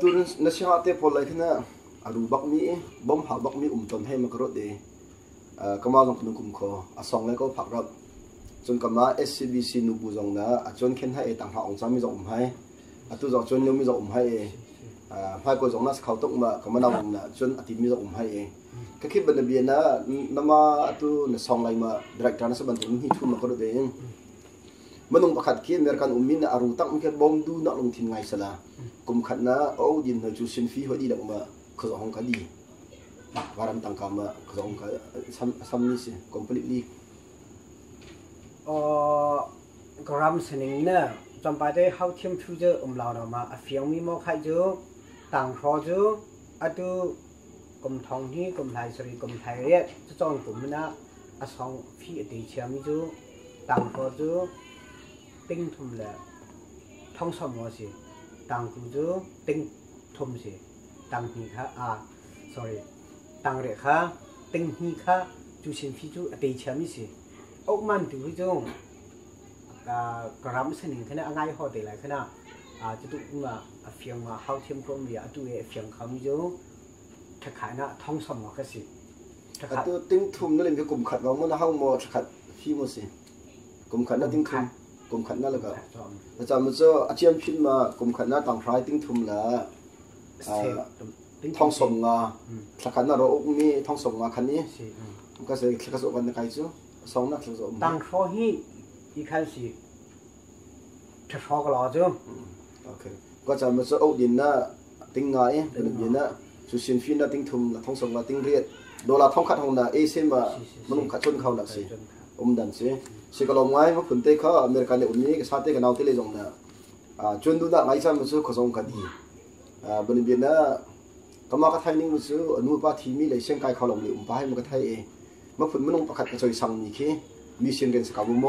tu na si ha te pol lai khna aru bak mi bom ha bak mi um ton hai ma ka ro de kama zong kun kum kho a song le ko phak rap chun kama SCBC nu bu zong na a chon khen hai tang ha ong cha mi zong um hai atu zong chon mi zong um hai phai ko zong na khau tok ma kama na um na chon ati mi zong um hai ka khip ban bia na nama atu na song lai ma director na saban tu hi thu ma ko de manung pakhat khi American ummin na aru tak ke bom du na lung thin ngai sala kum khat na o din na chu sin fi hodi dak ma kho hong ka di waram tangka ma kho hong ka sam sam ni si completely. Gram sining na champai te hau thiam thu je umlaw na ma a fiang mi mo khai ju tang hro ju atu kum thong hi kum lai sri kum thai riat chu chong kum na a song phi ti chiam mi ju tang hro ju ting thum le thong som mo si tang ku ju ting thum si tang hi kha a sorry tang re kha ting hi kha chu sin phi chu a te chiam mi si ok man tu chu gram sining khana angai ho te lai khana a chu tu ma a fiang ma hau thiam ko mi a tu e fiang kham ju thakha na thong som ma ka si. Atu ting thum na lim ke kum khat mo na hau mo khat fi mo si kum khat na ting thum kum khat na la ka cha mo cho a chiam phin ma kum khat na tang hrai ting thum la thong som nga thakha na ro uk mi thong som nga khan ni ka se thakha so kan na kai chu song na thakha so. 当初hi一开始吃烧个老酒。 Okay ก็จะมาจะเอาดินนะติ้งไงเป็นดินนะสุสินฟินนะติ้งทุมละท้องสงละติ้งเรียดโดลาท้องขัดหงนะเอเซมามันขัดชนเขาหนักสิอมดันสิสิกลมไงมันขุนเตเขาอเมริกันเนี่ยอุ้มนี้ก็ซาเตกันเอาที่เลยจงนะอ่าจนดูนะไงซ้ำมันสู้ขสงกันดีอ่าบริเวณนะก็มาก็ไทยนิ่งมันสู้อนุปาทีมีเลยเชียงกายเขาหลงเลยอุ้มไปให้มันก็ไทยเองมันขุนมันลงประคัดกระจอยสั่งมีขี้มีเชียงเรียนสกาวโม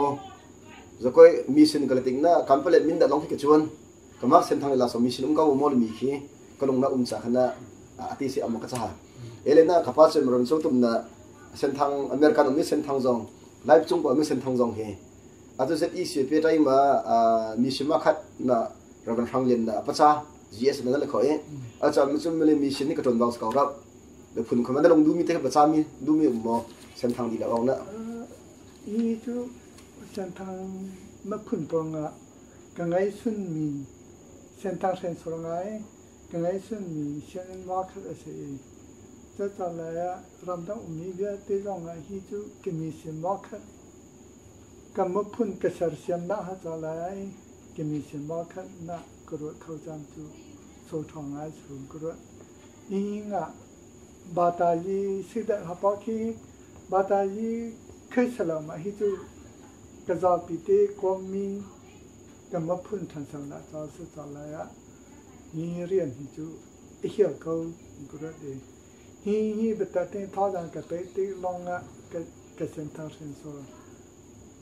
จะก็มีเชียงกระติงนะคำเปลี่ยนมินดัดลองที่กระชวนก็มักเส้นทางเวลาสมีชิลุงก็มอลมีขี้ก็ลงนะอุ้มจากคณะอาทิสิอมกษาเอเลน่าขับพาเซมรอนโซตุมนะเส้นทางอเมริกันมีเส้นทางจงไลฟ์จงกว่ามีเส้นทางจงเฮอาจจะเซตอีเสียเปียใจมามีชิมาขัดนะเราเป็นฟังเรียนนะภาษา GS นั่นแหละขอเออาจารย์มันจะไม่มีชินนี่กระจนบางสกอรับเดี๋ยวพุ่นคนมันได้ลงดูมีเทคภาษามีดูมีอุโมเส้นทางดีแล้วนะ อีจูเส้นทางมาพุ่นปองอ่ะกังไงสุนมีเส้นทางเส้นสุดไงกังไงสุนมีเส้นมาขัดเสียจะจะเลยรำต้องมีเวทีลงอ่ะฮีจูกิมีเส้นมาขัดกัมพุ่นกระเสียมนะฮะจะเลยกิมีเส้นมาขัดนะกระโดดเข้าจำจูโซทองไงสูงกระโดดนี่งะบาตายีสิเดฮะปอคีบาตายีเคยสลามาฮีจูกระจาปีเตกวมีกัมพุ่นทันสังนะจอสุจลายะนี่เรียนฮีจูเหี่ยวเขากระโดด Hi hi biatak tein thawngzang ka pek tik lawng ah ka ka senthang hrinsor.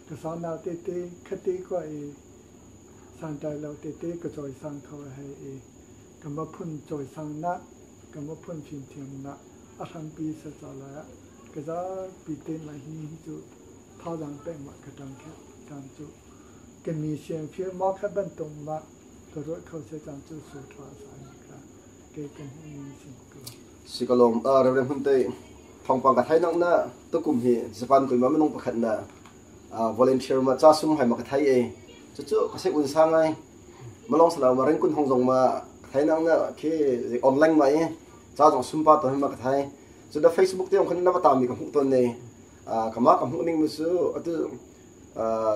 Ka saunak tete khate kua i santlai lo tete ka cawisang kho a hei i ka miphun cawisangnak, ka miphun fimthiamnak a hrampi si ca lai ah ka zapi te mah hi hi cu thawngzang pek mah ka ṭang khe caan cu ka mi sian fir maw kha bantuk mah ka ruat kho se caan cu su ṭha sa ni kha kei ka hmuh mi si ko. Si ka lawm. Reverend Hun Te, thawngpang ka thai nak na tukum hi Japan koi ma minung pakhat na volunteer ma cha sum hai ma ka thai e. Cucu ka se un sa ngai. Malong salau ma rengkun hong zong ma thai nak na khi online ma i cha zong sum pa to ma ka thai. Cu da Facebook te ong khan na va ta mi ka hmuh ton ne. Ka ma ka hmuh ning mu su atu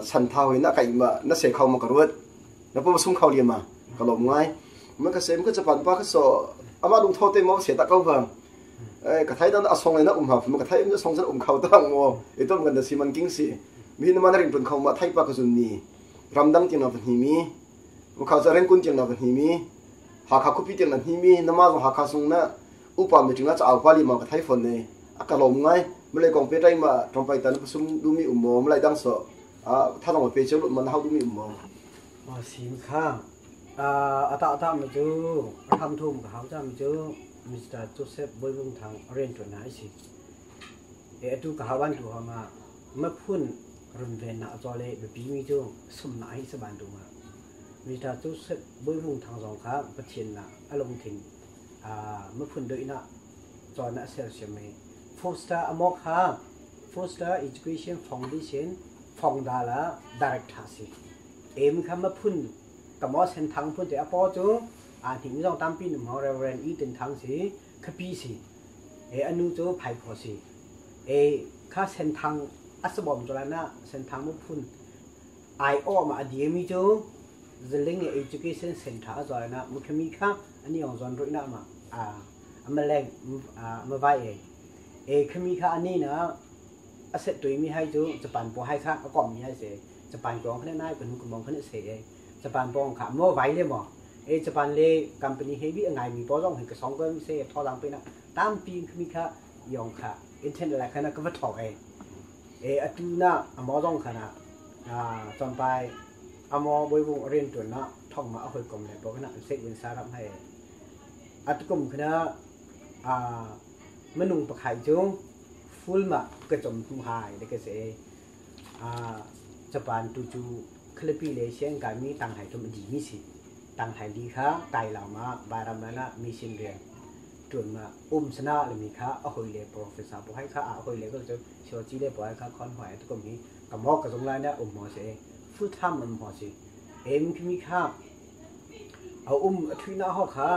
san tha hoi na kai ma na se khau ma ka ruat. Na pa sum khau liam ma ka lawm ngai. Ma ka sem ka Japan pa ka so ama lung tho te mo se ta ko bang. Ka thai dan a song le na um ha ma ka thai um song zan um khau tang mo e tom kan da si man king si mi na ma na ring tun khau ma thai pa ka zun ni ramdang tiang na va hni mi mukha cha rengkun tiang na va hni mi Hakha khupi tiang na hni mi na ma zong Hakha sung na upa meeting la cha au pali ma ka thai phone ne a ka lawm ngai malay kong pe tai ma tongpai tan pasum du mi um mo malay dang so a tha dong pe cheu man hau du mi um mo. Sim kha a ta ta ma cu tham thum ka hau cha ma cu Mr. Joseph Boivung Thang rian tuan na si e atu ka hawan tu ha ma ma phun runvennak a caw le biapi mi cu sumnak hi si bantuk ah mita cu Bawihmung Thang zong kha Pathian ah a lungthin miphun doihnak cawn a sersiam i Foster amawk kha Foster Education Foundation Fongdal ah director si. Em kha miphun kamaw senthang phun te a paw cu aa hning zong tampi num hong Reverend E Tin Thang si khapi si e anu cu Phaikhaw si. E kha senthang a sabawm cu na senthang miphun aiawh ma a diami cu Ziling Education Center a zawi na mukhami kha ani ong zon ruih na ma a amaleng mavai e e khami kha ani na a set tui mi hai cu Japan po hai kha a kom mi hai se Japan kong khane nai panu kumong khane se e Japan pong kha mo vai le mo e Japan le company heavy ngai mi po zong hi ka song ko se tho lang pe na tampi khami kha yong kha internet la khana ka va thok e e atu na amo zong khana chonpai amo boibung rian tuan na thong ma a hoi kom le bo kana se win saram hai atukum khana a manung pakhai chu full ma ka chom hu hai de ka se a Japan tu chu khlepi le siang kai mi tang hai tum di mi si tang hai li kha kai lao ma baram na mission rian จนมาอุ้มชนะเลยมีค่าเอาหอยเลย professor บอกให้ค่าเอาหอยเลยก็จะเชียวจีเลยบอกให้ค่าคอนหอยทุกคนนี้กับมอกกับสงไรเนี่ยอุ้มหมอเสียฟูทำมันหมอเสียเอ็มคือมีค่าเอาอุ้มทุยหน้าหอกค่ะ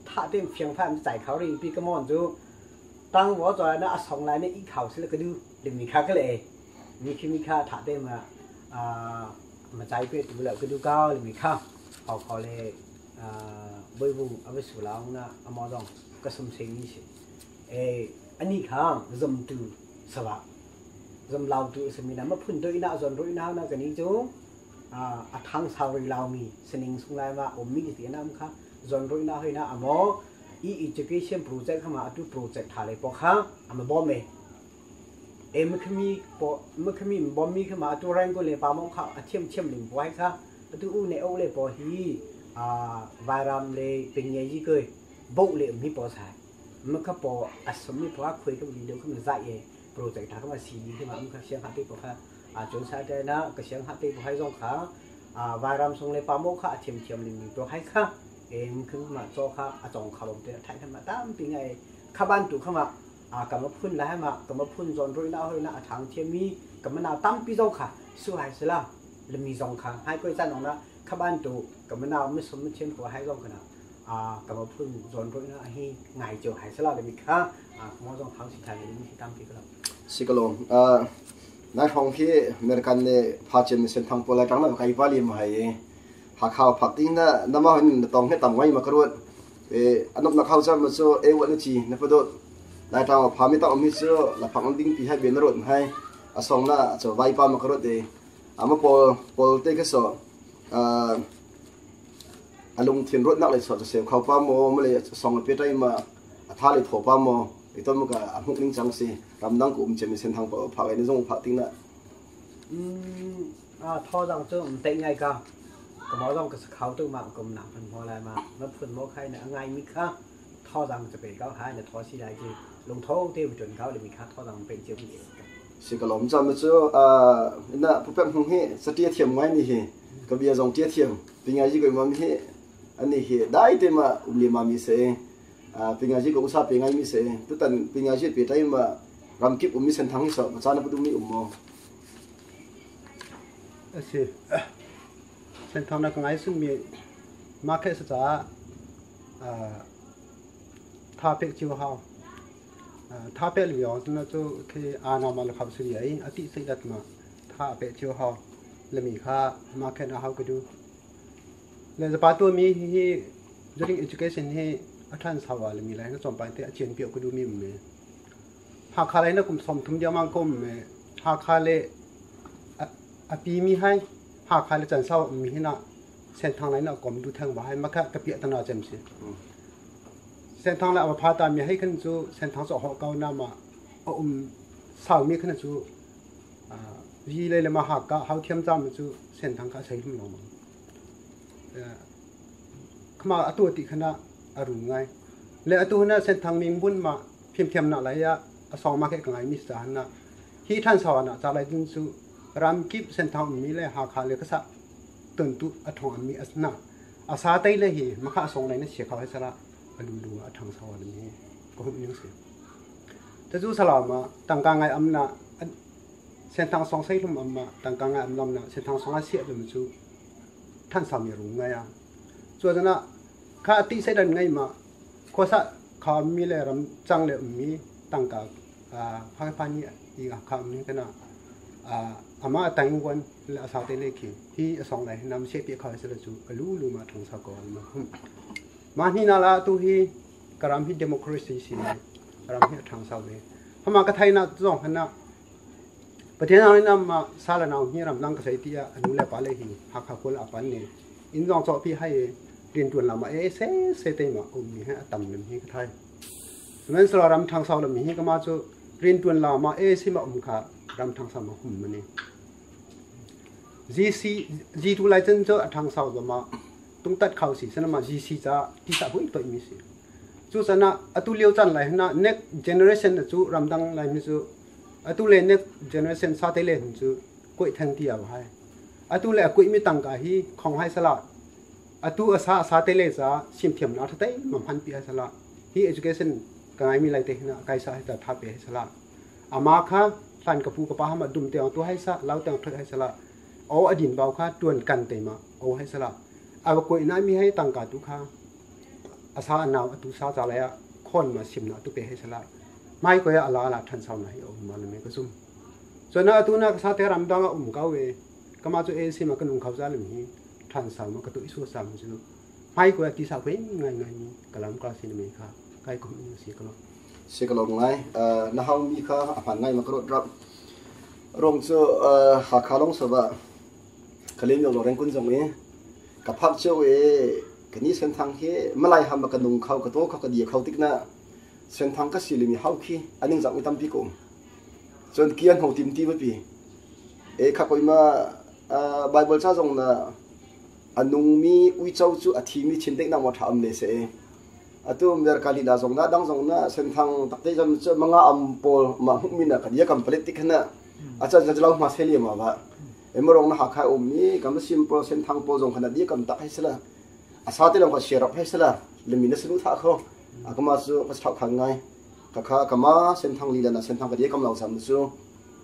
ถ้าเต็มเพียงพันใจเขารีปีกมอนจูตั้งหัวจอยนะสองลายเนี่ยอีเขาเสียแล้วก็ดูหรือมีค่าก็เลยมีคือมีค่าถ้าเต็มมามาใจเปลี่ยนดูแล้วก็ดูเก้าหรือมีค่าเอาเขาเลย Bawivung a va su lang na amah zong ka sum seng mi si. E ani kha zomtu sawa zom lau tu sami na ma phun doi na zon roi na na kani chu a thang sau roi lau mi sining sung lai ma om mi ti nam kha zon roi na hoi na amo i education project kha ma atu project tha le po kha ama bom e e ma khmi po ma khmi bom mi kha ma atu rang ko le pa mo kha a thiam thiam ling po hai kha atu u ne o le po hi vairam le pinye yi cười bộ le mi po sai mà các po à sống mi po khuy cái video cái mà dạy ấy project thà cái mà xì cái mà ông cái xem hạt po kha à chúng sa đây na cái xem hạt po hay dòng khá à vairam song le pa mo kha thiềm thiềm linh mi po hay kha em cứ mà cho kha à trồng kha bom te thay mà tam pi ngày kha ban tu kha mà à cầm mà phun lại mà cầm mà phun dọn rồi na hơi na thằng thiềm mi cầm mà nào tam pi dòng kha su hay là le mi zong kha hai koi chan ong na khaban tu kamana mi sum chen ko hai zong kana a kama phun zon ro na hi ngai jo hai sala le mi kha a mo zong thang si thai le mi tam pi kala. Sikalom nai hong khi American ne pha chen mi sen thang po lai tang na kai pali ma hai ha khao phak ting na nama hin na tong he tam ngai ma karot e anok na khao cha ma cho e wa na chi na pa dot lai tang pha mi ta mi chu la phang ding pi hai ben rot hai a song na cho vai pa ma karot e ama pol pol te ka so alung thian rot nak le so se khao pa mo ma le song pe tai ma. A tha le tho pa maw itom ka a hmuk ning cang si ramdang ko um chemi sen thang pa pha ni zong pha ting na. A tho dang cu um te ngai ka ka mo dong ka khau tu ma kum na phun mo lai ma na phun mo khai na ngai mi kha tho dangจะpe ka khai na tho si lai chi lung tho te bu chun khau le mi kha tho dang pe chiu mi. Si ka lom cham chu na pupem hung hi satia thiam ngai ni hi ka bia zong tia thiam pinga ji ko mam hi ani hi dai te ma umli ma mi se pinga ji ko usa pe ngai mi se tu tan pinga ji pe tai ma ramkip ummi sen thang so ma chana pudu mi ummo. Asi sen thang na ka ngai sun mi market sa cha tha pek chiu hao tha pe liao na chu khi ana ma la khap su yai ati sei dat ma tha pe chiu hao le mi kha market na hao ka du le pa tu mi hi during education hi athan sawa le mi lai na chom pa te achen pio ka du mi me ha kha lai na kum som thum dia mang kom me ha kha le a pi mi hai ha kha le chan saw mi hi na sen thang lai na kom du thang ba hai ma kha ka pi ta na chem si sen thang la pha ta mi hai khan chu sen thang so ho kaw na ma saw mi khan chu yi le le ma ha ka hau thiam cham chu sen thang ka sei hum lo ma khma atu ti khana aru ngai le atu na sen thang ming bun ma phim thiam na lai ya asong ma ke ngai mi sa na hi than saw na cha lai dun chu ram kip sen thang mi le ha kha le ka sa tun tu athong mi asna asa tai le hi ma kha asong lai na che kha hai sala alu lu athang saw na mi ko hum ning se ta chu salama tangka ngai amna sen thang song sei lum amma tangka ngai am lam na sen thang song a sia dum chu than sa mi ru ngai a chu na kha ti sei dan ngai ma kho sa kha mi le ram chang le mi tangka a pha pha ni i kha mi kana a ama tang wan la sa te le khi hi asong lai nam se pi kha se le chu alu lu ma thong sa ko ma hum ma ni na la tu hi karam hi democracy si ram hi thang sa we hama ka thai na zong hana pathian na na ma sala na hi ram lang ka sai tia anu le pa le hi ha kha kol apan ne in zong cho pi hai rin tuan la ma e se se te ma um mi ha tam lim hi ka thai men slo ram thang sa la mi hi ka ma chu rin tuan la ma e si ma um kha ram thang sa ma hum ma ni GC G2 lai chen cho thang sa ma tung tat khau si sana ma GC cha ti sa hui toi mi si chu sana atu liu chan lai na next generation na chu ramdang lai mi chu atu le next generation sa te le hun chu koi thang ti aw hai atu le koi mi tang ka hi khong hai sala atu asa sa te le cha sim thiam na thai ma phan pi sala hi education ka ngai mi lai te na kai sa ta tha pe sala ama kha hlan ka pu ka pa ma dum te tu hai sa lau tang thoi hai sala o adin bau kha tuan kan te ma o hai sala aw koi na mi hai tang ka tu kha asa naw atu sa cha la ya khon ma sim na tu pe hai sala mai ko ya ala ala than saw na hi o ma le me ka sum so na atu na sa te ram dang ka we kama chu e si ma ka nung khau za le mi than saw ma ka tu isu sam chu mai ko ya ti sa kwe ngai ngai ni kalam ka sin me kha kai ko ni si ka lo si ka lo ngai na hau mi kha a phan ngai ma ka rot rap rong chu ha kha long sa ba kalim yo lo reng kun jong e ka phak cheu e kani sen thang he malai ham ka nung khau ka to kha ka dia khau tik na sen thang ka silimi hau khi aning zak mi tam pi ko chon kian ho tim ti ba pi e kha koi ma bible cha jong na anung mi ui chau chu a thi mi chin dek na mo tha am le se atu mer kali la jong na dang jong na sen thang takte jam chu manga am pol ma hu mi na ka dia kam palet tik na acha ja lau ma seli ma ba emorong na ha kha um mi kam simple sen thang pol jong khana dia kam tak hai sala asa te long ka share up hai sala le mi na sunu tha kho akama chu ka thau khang ngai ka kha kama sen thang li la na sen thang ka dia kam lau sam chu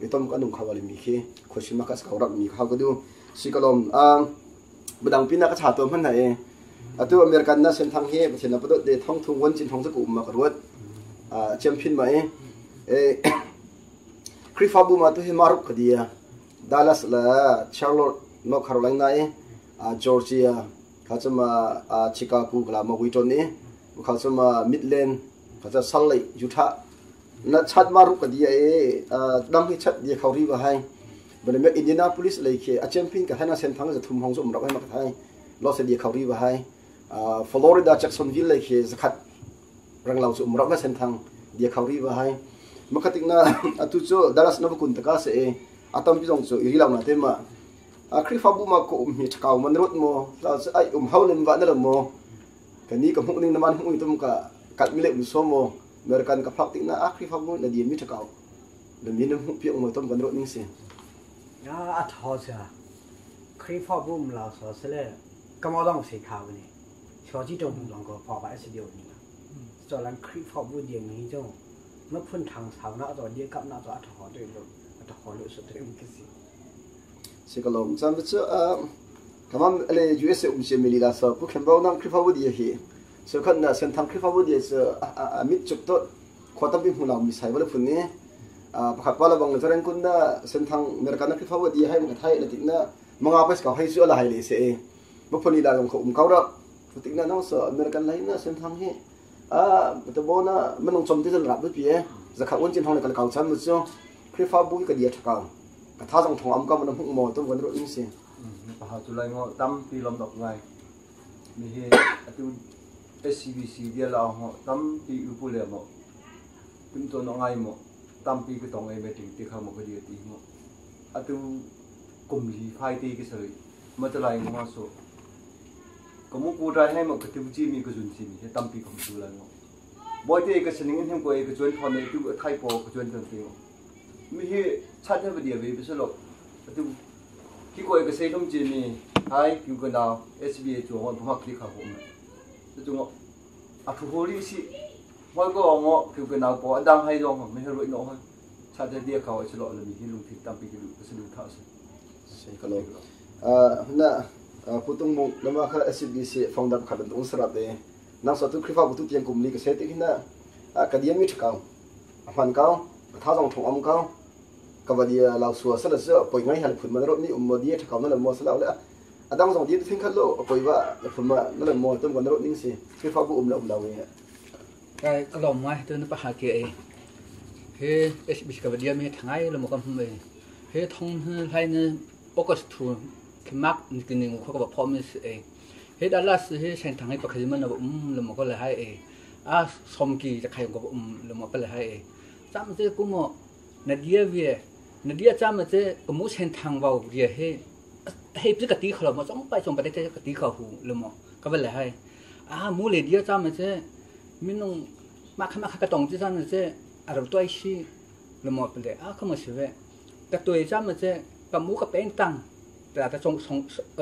itom ka nung khawali mi khi khoshima ka skau rak mi kha ka du sikalom a badang pina ka cha to man na e atu american na sen thang he pathen na padot de thong thung won chin thong chu ma ka ruat a champion ma e e krifabu ma tu he maruk ka dia Dallas la Charlotte North Carolina e Georgia kha chama Chicago kala ma Wheaton e kha chama Midland kha cha Salt Lake Utah na chat maruk ka dia e dang hi chat dia khauri ba hai bale me Indianapolis lei khe a champion ka thana sen thang za thum hong zum rak hai ma ka thai Los dia khauri ba hai Florida Jacksonville lei khe zakhat Rang lo cu um rak na Senthang dia kho ri va hai. Makhatik na atu cu Dallas na kun taka se e atam pi zong cu iri lo na te ma Khrihfabu ma ko um hi thakau man rot mo la ai um hau len wa na lo mo kani ka hmuh ning na man hmuh tum ka kat mi le um so mo American ka phak tik na a Khrihfabu na dia mi thakau na mi na hmuh piak mo tom kan rot ning si. Ya a tho cha Khrihfabu um la so sele kamodong se kha ni 小鸡中两个爸爸是有你嘛，做咱 Khrihfabu 电影种，我喷糖炒那做你夹那做啊头对咯，啊头对是对唔个是。 Si ka lom chan chu kamam le USA um se mili la so pu khem bau nang Khrihfabu dia hi so khan na sen thang Khrihfabu dia so amit chuk to khotam bi hmu law mi sai wala phun ni pakhat pa la bang charen kun na sen thang American na Khrihfabu dia hai ma thai la tik na manga pas ka hai su la hai le se ma phun ni la long kho kau ra tik na nang so American lai na sen thang hi a to bo na manung chom ti jan rap bi e zakha un chin thong le kal kau chan mu chu Khrihfabu ka dia thakau ka tha jong thong am ka man hmu mo to wan ro in si. Pa ha chu lai ngo tam pi lom dok ngai mi he atu SCBC dia la ho tam pi u pu le mo tum to no ngai mo tam pi ka tong ai meeting ti kha mo ka dia ti mo atu kum li phai ti ki sari ma ta lai ngo so ko mu pu dai hai mo ka tu chi mi ka jun chi mi he tam pi khom chu lai ngo boy te ka sining in hem ko e ka chuan thon ne tu thai po ka chuan ton ti ngo mi hi chat he ba dia ve bi lo atu ki ko e ka sei thom chi mi hai kyu ka na SBA chu ngo ma kli kha ho ma chu ngo a thu ho ri si moi ko ngo kyu ka na po adang hai jong mi he ro no ha chat he dia ka wa chi lo le mi hi lung thit tam pi ki lu ka se lu tha se. Si ka lo na putung mo nama kha SCBC founder kha tung sarat e nang sa tu Khrihfabu tu tiang kum li ka se ti na ka dia mi thakau man kau tha jong thong am kau ka ba dia law suwa sala se poi ngai hal phun man ro mi um mo dia thakau na mo sala le adang jong dia thing khat lo poi wa phun ma na mo tum kan ro ning si Khrihfabu um la um law e. Cái cái lòng mai tôi nó bắt hạt kia he SBC cái dia mi thangai lo mo kam hum he thong hai ne August 2 cái mark cái này ko ka promise e he Dallas he sen thang pa khajima na lo mo ko le hai e a som ki ja khai ko lo mo pa le hai e cham che ku mo na dia vie na dia cham che ko mu sen thang vào dia he he cái tí khlo mo chong pa chong pa de cái tí kho hu lo mo ka ba le hai a mu le dia cham che minung ma kha ma kha ka tong chi chan che a ro toy si lo mo pa le a kho mo si ve ka toy cham che ka mu ka pen tang แต่แต่จงส่ง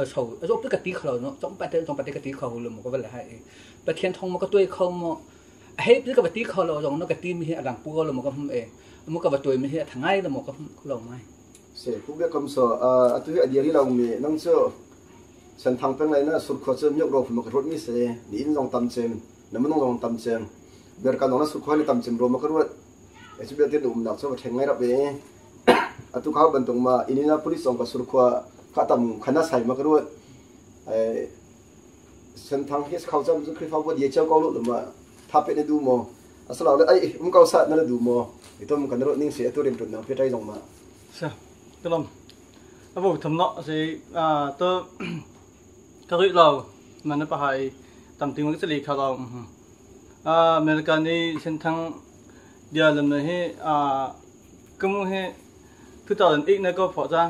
เสาโรคก็ตีเขาเนาะจงไปเตจงไปเตก็ตีเขาเลยมันก็เป็นอะไรไปเทียนทองมันก็ตัวเขามั้งเฮ้ยก็ไปตีเขาเราจงเนาะก็ตีมีอะไรหลังปูเรามันก็เอมันก็ไปตัวมีทางไงเรามันก็เราไม่ เสกูเบียคำสออ่ะตัวอดีตเรามีนั่งเจ้าฉันทางเป็นไรนะสุดขอเจ้ายกเราผมกระรถมีเสนี่อินลองตำเจมน้ำมันลองตำเจมเบอร์การน้องสุดขอนี่ตำเจมรวมมากระรถไอ้ที่เบียเตียนอุ่มหนักเจ้าแทงไงรับเองอ่ะตัวเขาบรรทุกมาอินนาโพลิสองกับสุดขอข้าตำขนาดใส่มากระรถไอ้ฉันทางเฮสเขาจำจะคลิปเขาว่าเดี๋ยวเจ้าเกาหลุดมาถ้าเป็นดูมออาสลาวเลยไอ้มุกเกาสัตว์นั่นดูมอไอ้ตัวมันกันรถนิ่งเสียตัวเรียนตัวน้องเพื่อใจลงมา Sa kalom abo thum no se a to ka ri lo man pa hai tam ting ma se li kha lo a America ni sen thang dia lam na he a kumu he 2008 na ko pho cha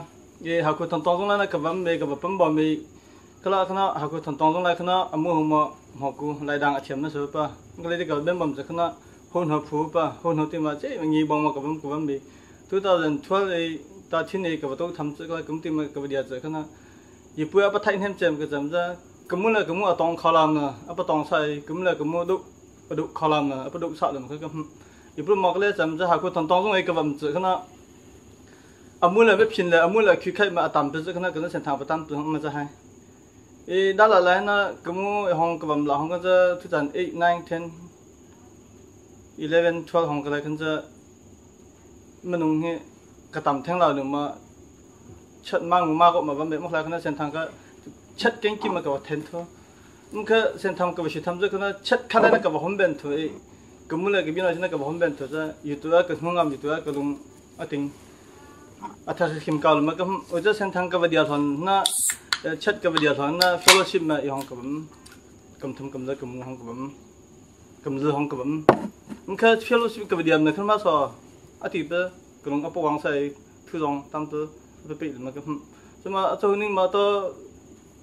ye ha ko thon tong la na ka bam me ka ba pam ba me kala khana ha ko thon tong la khana amu hu ma mo ku lai dang a chem na so pa ngali de ka bem bam cha khana hon ha phu pa hon ho ti ma che ngi bong ma ka bam ka bam me 2012 ai ta thin ei ka ba to tham che ka kum ti ma ka ba dia che khana yi pu pa thai hem chem ka cham ja kumu la kumu a tong khalam na a pa tong sai kum la kumu du pa du khalam na pa du sa lam ka ka yi pu ma ka le cham ja ha ko thon tong jong ei ka bam che khana amu la be phin la amu la khu khai ma tam pe che khana ka sen thang pa tam tu ma cha hai e da la la na kumu hong ka bam la hong ka cha 2008 9 10 11 12 hong ka la kan cha manung he ka tam theng la nu ma chat ma ngu ma ko ma bam be mo la khana sen thang ka chat keng ki ma ka then tho um ka sen thang ka shi tham je khana chat khala na ka ba hom ben tho e kumu la ki bi na na ka ba hom ben tho cha yu tu ka hngam yu tu ka lung ating atha khim ka ma ka o cha sen thang ka ba dia thon na chat ka ba dia thon na fellowship ma i hong ka bam kam thum kam za kam hong ka bam. Kam zil hong ka bam. Kha fellowship ka diam na khan ma so ati pe kalung apo wang sai thu zong tam tu pe pe ma ka chuma cho ning ma to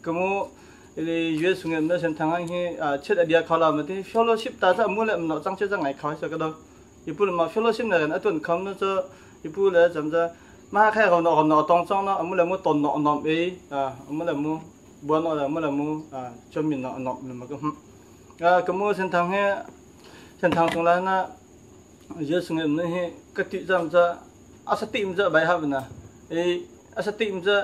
kamu ile US nge na sen thang hi chet adia khala ma ti fellowship ta cha mu le no chang che chang ngai khau sa ka do ipu ma fellowship na ran atun kham na cha ipu le cham cha ma khai ho no no tong chong no amu le mu ton no nom e amu le mu buan no amu le mu chom min no nom ma ka kamu sen thang he sen thang sung la na US nge na hi ka ti cham cha asati im cha bai ha na e asati im cha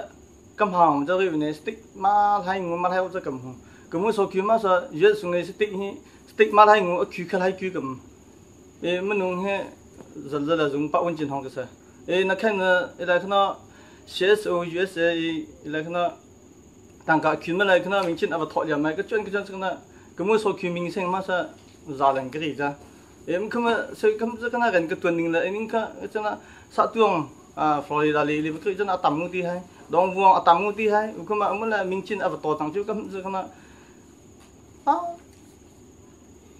kam hang cha ri ne stick ma lai ngu ma lai cha kam hu kamu so kyu ma sa US nge stick hi stick ma lai ngu a kyu kha lai kyu kam e manung he zal zal zung pa un chin hong ka sa e na khan na e lai khna CSO USA e lai khna tangka kyu ma lai khna ming chin aba tho ya mai ka chon ka chon khna kamu so kyu ming seng ma sa za lang ka ri cha em khama se kam cha kana gan ka tuan ning la ning ka chana sa tuong a Florida li li ka chana tam ngu ti hai dong vuang atam ngu ti hai khama amu la ming chin aba to tang chu kam cha khana a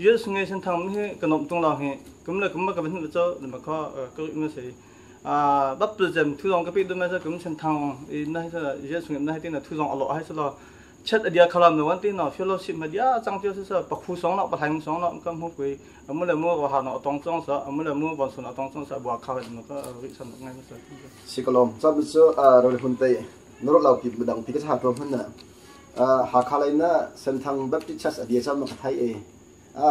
yes nge sen thang he ka nom tung la he kum la kum ma ka ban cho ma kha ka ma se a bap tu jem thu dong ka pi du ma sa kum sen thang i na sa yes nge na hai tin na thu dong alo hai sa lo chet adia khalam no wan tin no fellowship ma dia chang chiu sa pa khu song no pa thang song no kam hu kui amu le mu wa ha no tong chong sa amu le mu bon sun tong chong sa bua kha no ka ri san ngai ma sa sikolom cham chu a ro hun te nor lau pi budang pi ka cha to hun na ha kha lai na senthang Baptist Church adia cham ma thai e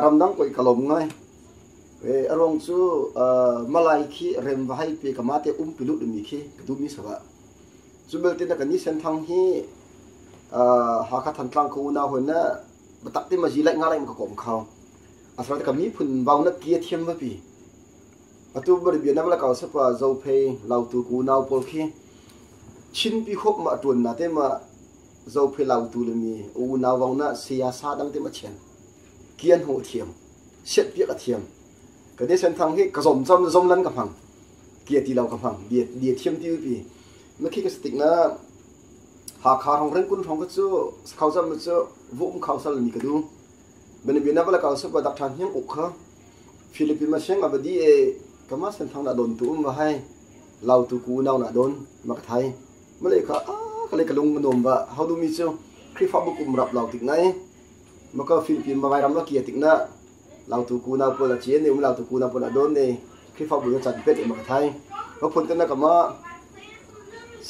ramdang koi kalom ngai e arong chu malai khi rem wa hai pi kama te um pilu mi khi du mi sawa chubel te na kan ni senthang hi Hakha Thantlang ko na hon na batak te ma ji lai nga lai ma kom khao asra te kami phun bau na kia thiam ma pi atu bar bia nam la kaw sapa zo phei lau tu ku nau pol khi chin pi khop ma tuan na te ma zo phei lau tu le mi u nau wang na siyasa dang te ma chen kian ho thiam set pi ka thiam ka de sen thang hi ka zom zom zom lan ka phang kia ti lau ka phang bia bia thiam ti pi ma khi ka stick na Hakha rong reng kun rong ka chu khau zam chu vum khau sal ni ka du ben bi na bala ka su ba dak than hiang uk kha Philippines ma seng abadi e kama sen thang na don tu um hai lau tu ku nau na don mak thai male kha a ka le kalung nom ba how do mi chu Khrifa bu kum rap lau tik nai maka Philippines ma ram la kia tik na lau tu ku nau po la chen ne um lau tu ku nau po la don ne Khrifa bu chan pet e mak thai ma phun kan na kama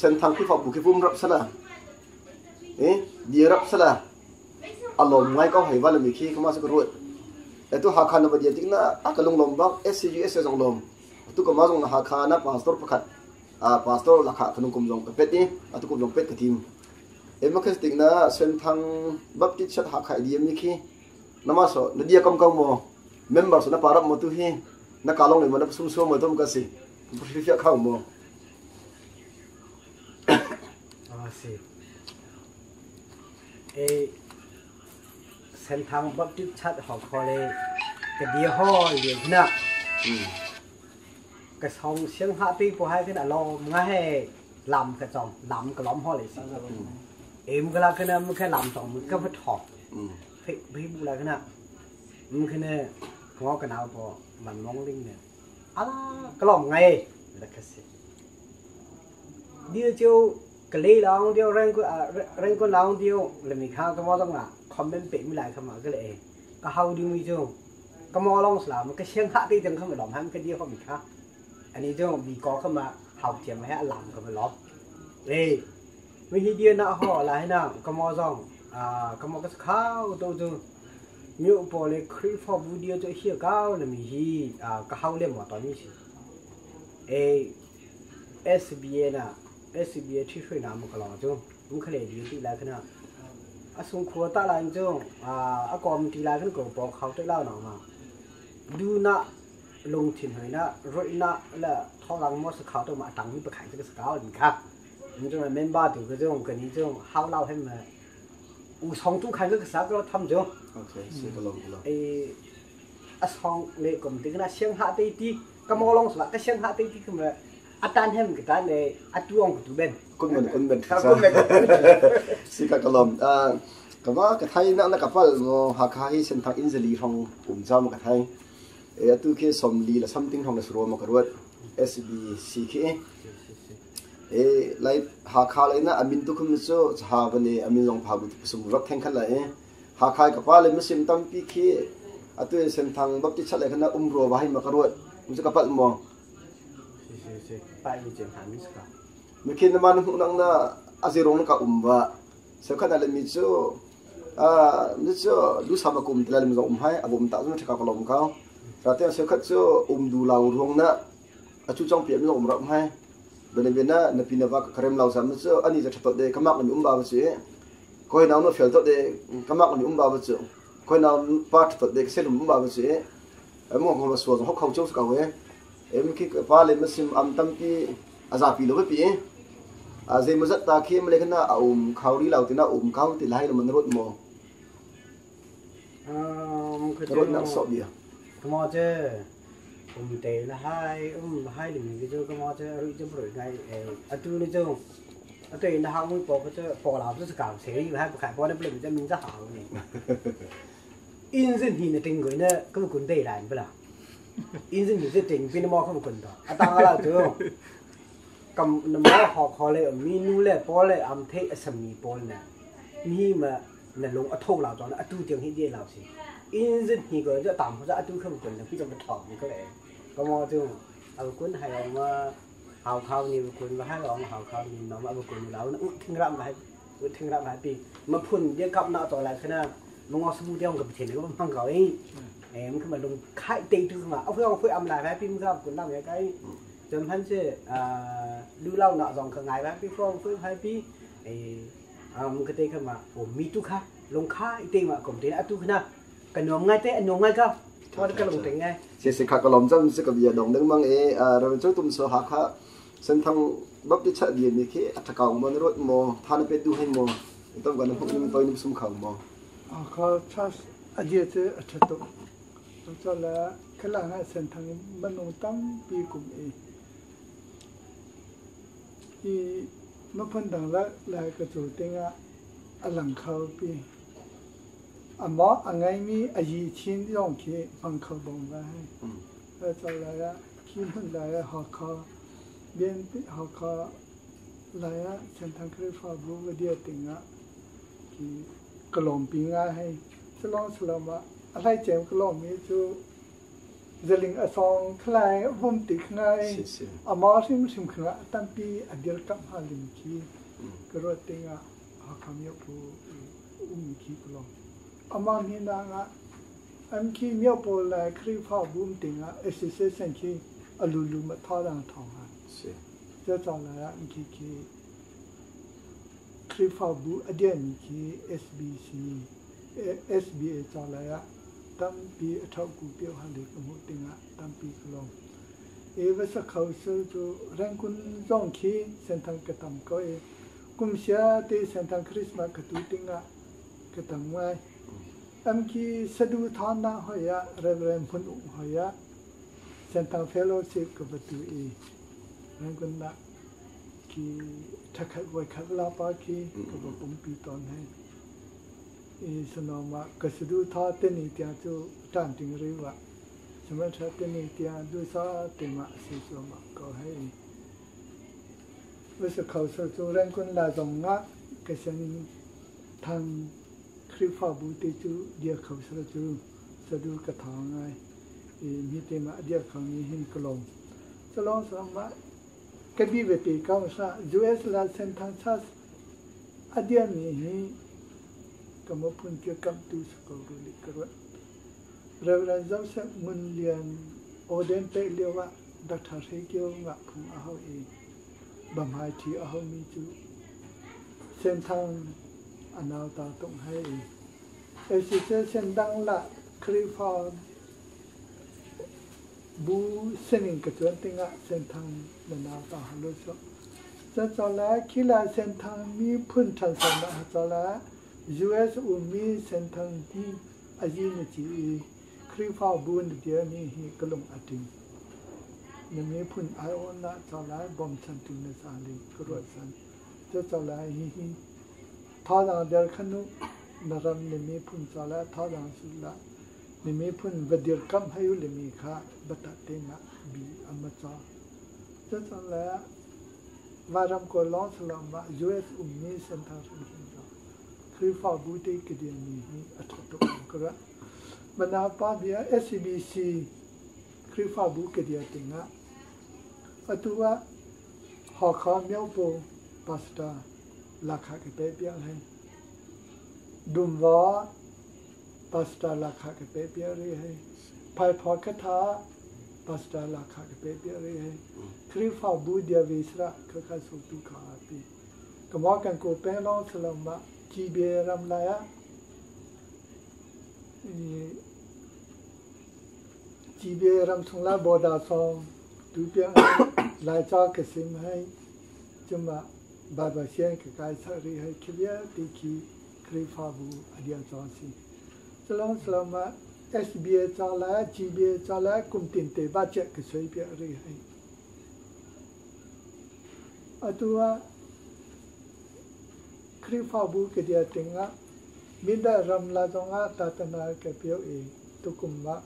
sen thang Khrifa bu khi vum rap sala e di rap sala alom ngai ko hai wala mi khi kama sa ko ruat etu Hakha na badia tik na akalung lom bak SCUS jong lom tu kama jong na Hakha na pastor pakhat a pastor lakha khanung kum jong ka pet ni atu kum jong pet ka tim e ma khas tik na Senthang Baptist Church Hakha di mi khi nama so na dia kam kau mo member so na parap mo tu hi na kalong le mo na sum sum mo tom ka si pu fi khau mo si e Senthang Baptist Church Hakha le ka dia ho lian na ka song siang ha pi po hai khin alo nga he lam ka chong lam ka lom ho le si em ka la khna mu kha lam chong mu ka pha thok phi phi bu la khna mu khna ngo ka naw po man mong ling ne ala ka lom ngai la ka si dia chu ka le long dia reng ko reng ko long dia le mi kha ka mo dong la comment pe mi lai kha ma ka le ka hau ding mi chu ka mo long sla ma ka siang ha ti teng kha ma lom ham ka dia kha mi kha ani chu mi ko kha ma hau chiam ma ha lam ka ma lom e mi hi dia na ho la na ka mo zong a ka mo ka khao to chu myu po le khri pho bu dia chu hi ka le mi hi a ka hau le mo to mi si e SBA na SBA thi shui na mu ka lo chu mu kha le di ti la khna a sung khua ta la chu a a kom ti la khan ko po khao te lao na ma du na lung thin hoi na roi na la tho lang mo sa khao to ma tang mi pa khai ka sa kao ni kha ni chu member tu ka chu ka ni chu hao lao hem ma u song tu khai ka sa ka tham chu okay si ka lom ka e a song le kom ti na siang ha te ti ka mo long sa ka siang ha te ti ka ma atan hem ka tan le atuong tu ben kun men kun men kun men si ka ka lom a Ka va ka thai nak na ka pal maw Hakha hi Senthang inn zali hrawng um ca maw ka thai. E atu khi 40 le something hrawng na si rua maw ka ruat. SBC khi. E lai Hakha lai na amin tu khum cu ha vane amin zong pha bu sum rak theng khat la e. Hakha ka pa le misim tampi khi atu Senthang Baptist chat le khana um rua va hai ma ka ruat. Mu ka pal maw? Si si si. Pa mi chen ha mi ska. Mikhin na man hmuh nang na azirong na ka um ba. Cheukhat ah mi cu ni cu lusam a kum ti lai zong um hai a bum ta zong ṭhika ka lom ko. Rate cheukhat cu um du lau ruang na a cu chong piam zong um rak hai. Bene bena na pi na va ka rem lau sam cu ani za ṭhatot de kamak ni um ba ba si. Koi nau no fel tot de kamak ni um ba ba cu. Koi nau pa ṭhatot de ka selum um ba ba si. Mo ngom suwa zong hok khau cheu ka we. Em khi pa le masim am tampi a zapi lo pi. A zeimawzat ta khi male khana a um khau ri lo tina um khau ti lai lo man rot mo. Rot nak so bia. Kamo che um te la hai um hai ling ni chu kamo che rui chu rui ngai atu ni chu atu na hang mui po che po la chu ka se ri hai khai po ne ple che min cha hang ni. In zin hi na ting goi na ka kun te lai bla. In zin ni che ting pin mo ka kun to. Atang la chu กำนมอหอกคอเลยมีนูเล่ปอเล่อำเทอสมีปอลนะมีมา那龙一套老庄的，一都讲起啲老师，因是呢个就淡或者一都佢唔管，佢就唔同佢嚟。咁我就เอากุนให้ออกมาเอาเขานี่กุนมาให้ออกมาเอาเขานี่น้องเอากุนแล้วอุทึงรับมาให้อุทึงรับมาให้ปีมาพุ่นเดี๋ยวกับหน้าต่ออะไรขนาดมงอสบู่เดียวกับเถียงก็ฟังเขาเองเอ็มขึ้นมาลงไข่ตีทุกมาเอาเพื่อเอาเพื่ออำลายไปพี่มึงครับกุนเล่าอย่างไรจนพันเชื่อดูเล่าหน้าสองข้างไงไปพี่ฟองเพื่อให้พี่เออมึงก็เตะขึ้นมาโอ้มีตุค่ะลงค่าอีเตมากลมเตะตุขนาดกันนมง่ายเตะนมง่ายก็ทอดกันลงเตะง่าย เสียขากลมจำสิกับเบียดงนึงมังเอเราเป็นเจ้าตุ่มเสือหักฮะเส้นทางบับดิชะเดียมีขี้อัตกาวมันรถโมทานเป็ดดูให้โมต้องกันพวกนี้มันตัวนี้สมขังโม เขาชาอดีตอัตตุตอนแล้วขลังเส้นทางมันลงตั้งปีกลุ่มเอที่มาพันดังละลายกระจูเต็งอะอลังเขาปีอะหมออะไงมีอะยีชิ้นย่องขี้ฟังเขาบอกว่าให้แล้วตอนแล้วขี้มันลายหอกคอเบียนหอกคอลายเส้นทางคริฟาบูวเดียติงอะที่กลมปีงาให้สลองสลามะอะไรเจ็บกลมมีจูจะลิงอสองคลายวุ่มติง่ายอมอซิมซิมขณะตั้งปีอเดียกับฮาลิมคีกระติงะหาคำยปูอุ้มคีกลมอมามีนางะอันคีเมียปลายครีฟาบุมติงะเอสเซเซนคีอลูลูมาทอดังทองอ่ะจะจอละอันคีคีครีฟาบูอเดียมีคี SBC SBA จอละตั้งปีเท่ากูเปียวหันเด็กมุติงะตั้งปีกลงเอวสเขาซื้อจูแรงกุนจงคีเส้นทางกระทำก็เอกุมเสียตีเส้นทางคริสต์มาสกระตูติงะกระทำไว้อันคีสะดูทอนนะหอยะเรเรนพุนอุหอยะเส้นทางเฟลโลชิพกับประตูเอแรงกุนนะคีทักขัดไว้ขัดลาปาคีกับปุ่มปีตอนให้สนมะกสดูท้าเตนิเตียจูตันติงริวะสมัชเตนิเตียดูซาเตมะสิสมะก็ให้วิสเขาสจูเรงกุนลาจงงะกษนทางคริฟาบูติจูเดียเขาสจูสดูกระทางไงมีเตมะเดียเขามีหินกลมสลองสมะกบีเวตีกาวซายูเอสลาเซนทางชัสอเดียมีหิกำมพุนเกี่ยวกับดูสกอรุลิกรวเรเรนจำเสมุนเลียนโอเดนเปเลียวะดักทาเรเกียวงะพุงอาเฮาเอบำหายทีอาเฮามีจูเส้นทางอนาวตาตรงให้เอซิเซเส้นดังละคริฟาบูเส้นกระจวนติงะเส้นทางอนาวตาฮัลโหลจะจอแล้วคิลาเส้นทางมีพุ่นทันสนะจอแล้ว US อุมีเส้นทางที่อายุนจีคริฟาบุญเดียมีฮีกลงอติงนมีพุ่นไอโอนะจอลายบอมชันตุนสาลีกรวดสันจะจอลายฮีฮีทอดาเดลขนุ Na ram na miphun ca le thazang si la na miphun va dirkamh hai u lemi kha biatak tein ah bi an ma ca. Cucaah le vairam kawl lawng si lo mah US ummi Senthang hrimhrim cu Khrihfabu te ka dirmi hi a ṭha tuk in ka ruah. Mana pa bia SCBC Khrihfabu ka dir tingah atu ah Hakha Myopo pastor lakha ka pe piak hei. Dumva pastor lakha ka pe piak rih hei. Phaiphaw katha pastor lakha ka pe piak rih hei. Khrihfabu dia ve sra khakha sotu kha pi. Kama kan ko peng long salam ma GBA ram lai ah GBA ram chung la border song tu piang Laica ka sim hei cuma Baibal sianginn ka kai chah rih hei khi vialte khi Khrihfabu a dir cawn si. Culong salam ah SBA ca le GBA ca le kum tin te budget ka soi piak rih hei. Atu ah Khrihfabu ka dir ting ah Mindat ram la zong ah tatana ka pio i tukum ah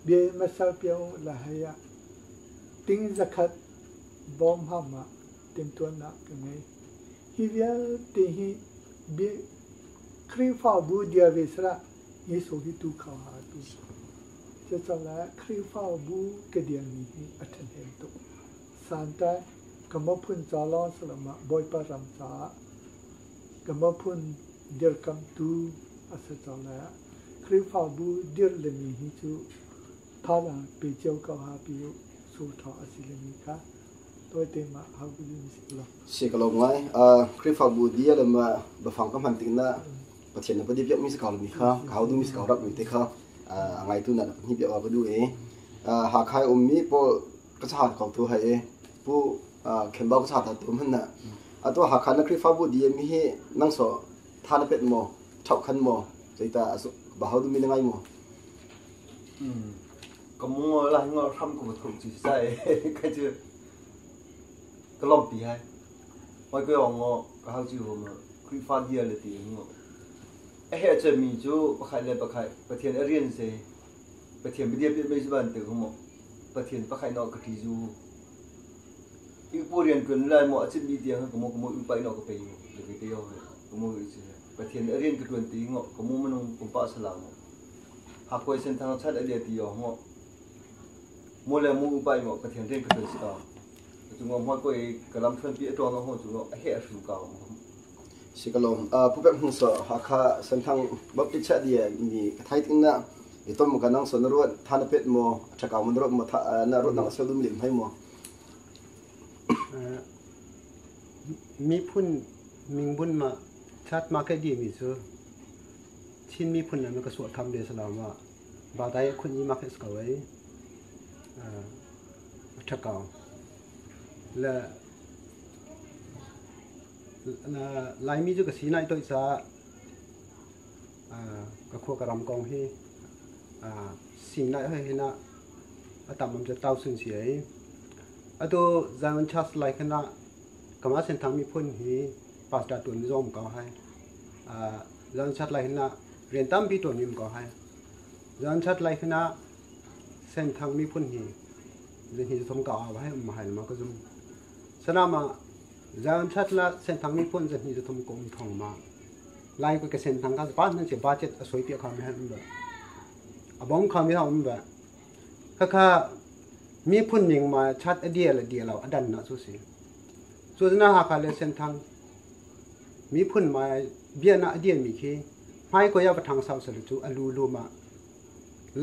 bia masal pio la hei ah ting zakhat bawm ham ah timhtuahnak ka ngei. Hi vialte hi Khrihfabu dia ve sara Jesuh hi tu kha ha tu. Cucaah Khrihfabu ka dirmi hi a ṭhahnem tuk. Santai ka miphun ca lawng si lo mah Bawipa ram caah ka miphun dirkamhtu a si caah Khrihfabu dirh lemi hi cu thazaang pe cio ko ha pi u sulṭha a si lemi kha tawite mah hau ka duh si lo. Si ka lawm ngai. Khrihfabu dia le ma bafang ka hman tik na Pathian na padi biak mi si ka mi kha ka hau du mi si ka rak mi te kha a ngai tu na ni biak ka du e Hakha um mi po ka cha ko tu hai e pu khembau ka cha ta tu man na ato Hakha na Khrihfabu dia mi hi nang so tha na pet mo thau khan mo zeita ba hau du mi na ngai mo Ka mu la ngo hram ko thuk chi sai ka chu ka lom pi hai oi ko ngo ka hau chi ho ma Khrihfa dia le ti ngo a he che mi chu pakhat le pakhat Pathian a rian se Pathian bidia pi mai ban te mo Pathian pakhat no ka ti zu i pu rian tun lai mo a chim mi tiang ka mo ka mo u pai no ka pe mo le ke te yo ka mo chi Pathian a rian ka tuan ti ngo ka mo manung pumpa sala mo Hakoi senthang chat a lia ti yo ngo mo le mu upai ngo Pathian rian ka tuan si ka cu ngo hmoi koi ka lam thluan pi a tuang ho cu ngo a he a hru ka si ka lom pu pek hmung so Hakha senthang bap ti chat dia mi ka thai ting na itom ka nang so na ruat tha na pet mo thakau mo na ruat mo na ruat nang sel dum lim hai mo Miphun mingbun ma chat ma ke di mi cu Chin miphun le ka suah tham ve salam ah vadai khun i mak is ko ei ṭhakau le Laimi cu ka si nai toi ca ka khua ka ram kong hi si nai hoi hin ah a tam am cu tau sun si ei atu Zion Church lai khan ah kama Senthang miphun hi pastor tuan mi zong ko hai Zan chat lai hin ah rian tampi ṭuan mi ko hai. Zan chat lai hin ah Senthang miphun hi zan hi thom ka aw hai um hai ma ka zum. Sanama zan chat la Senthang miphun zan hi thom ko um thong ma. Lai ko ka Senthang ka pa nan che budget a soi pi kha mi han ba. A bong kha mi ha um ba. Kha kha miphun ning ma chat a dia la dia lo adan na chu si. Chu na ha kha le Senthang Miphun biaknak a dirmi khi hmaikoi ah va ṭhang sau selaw cu a lu lum ah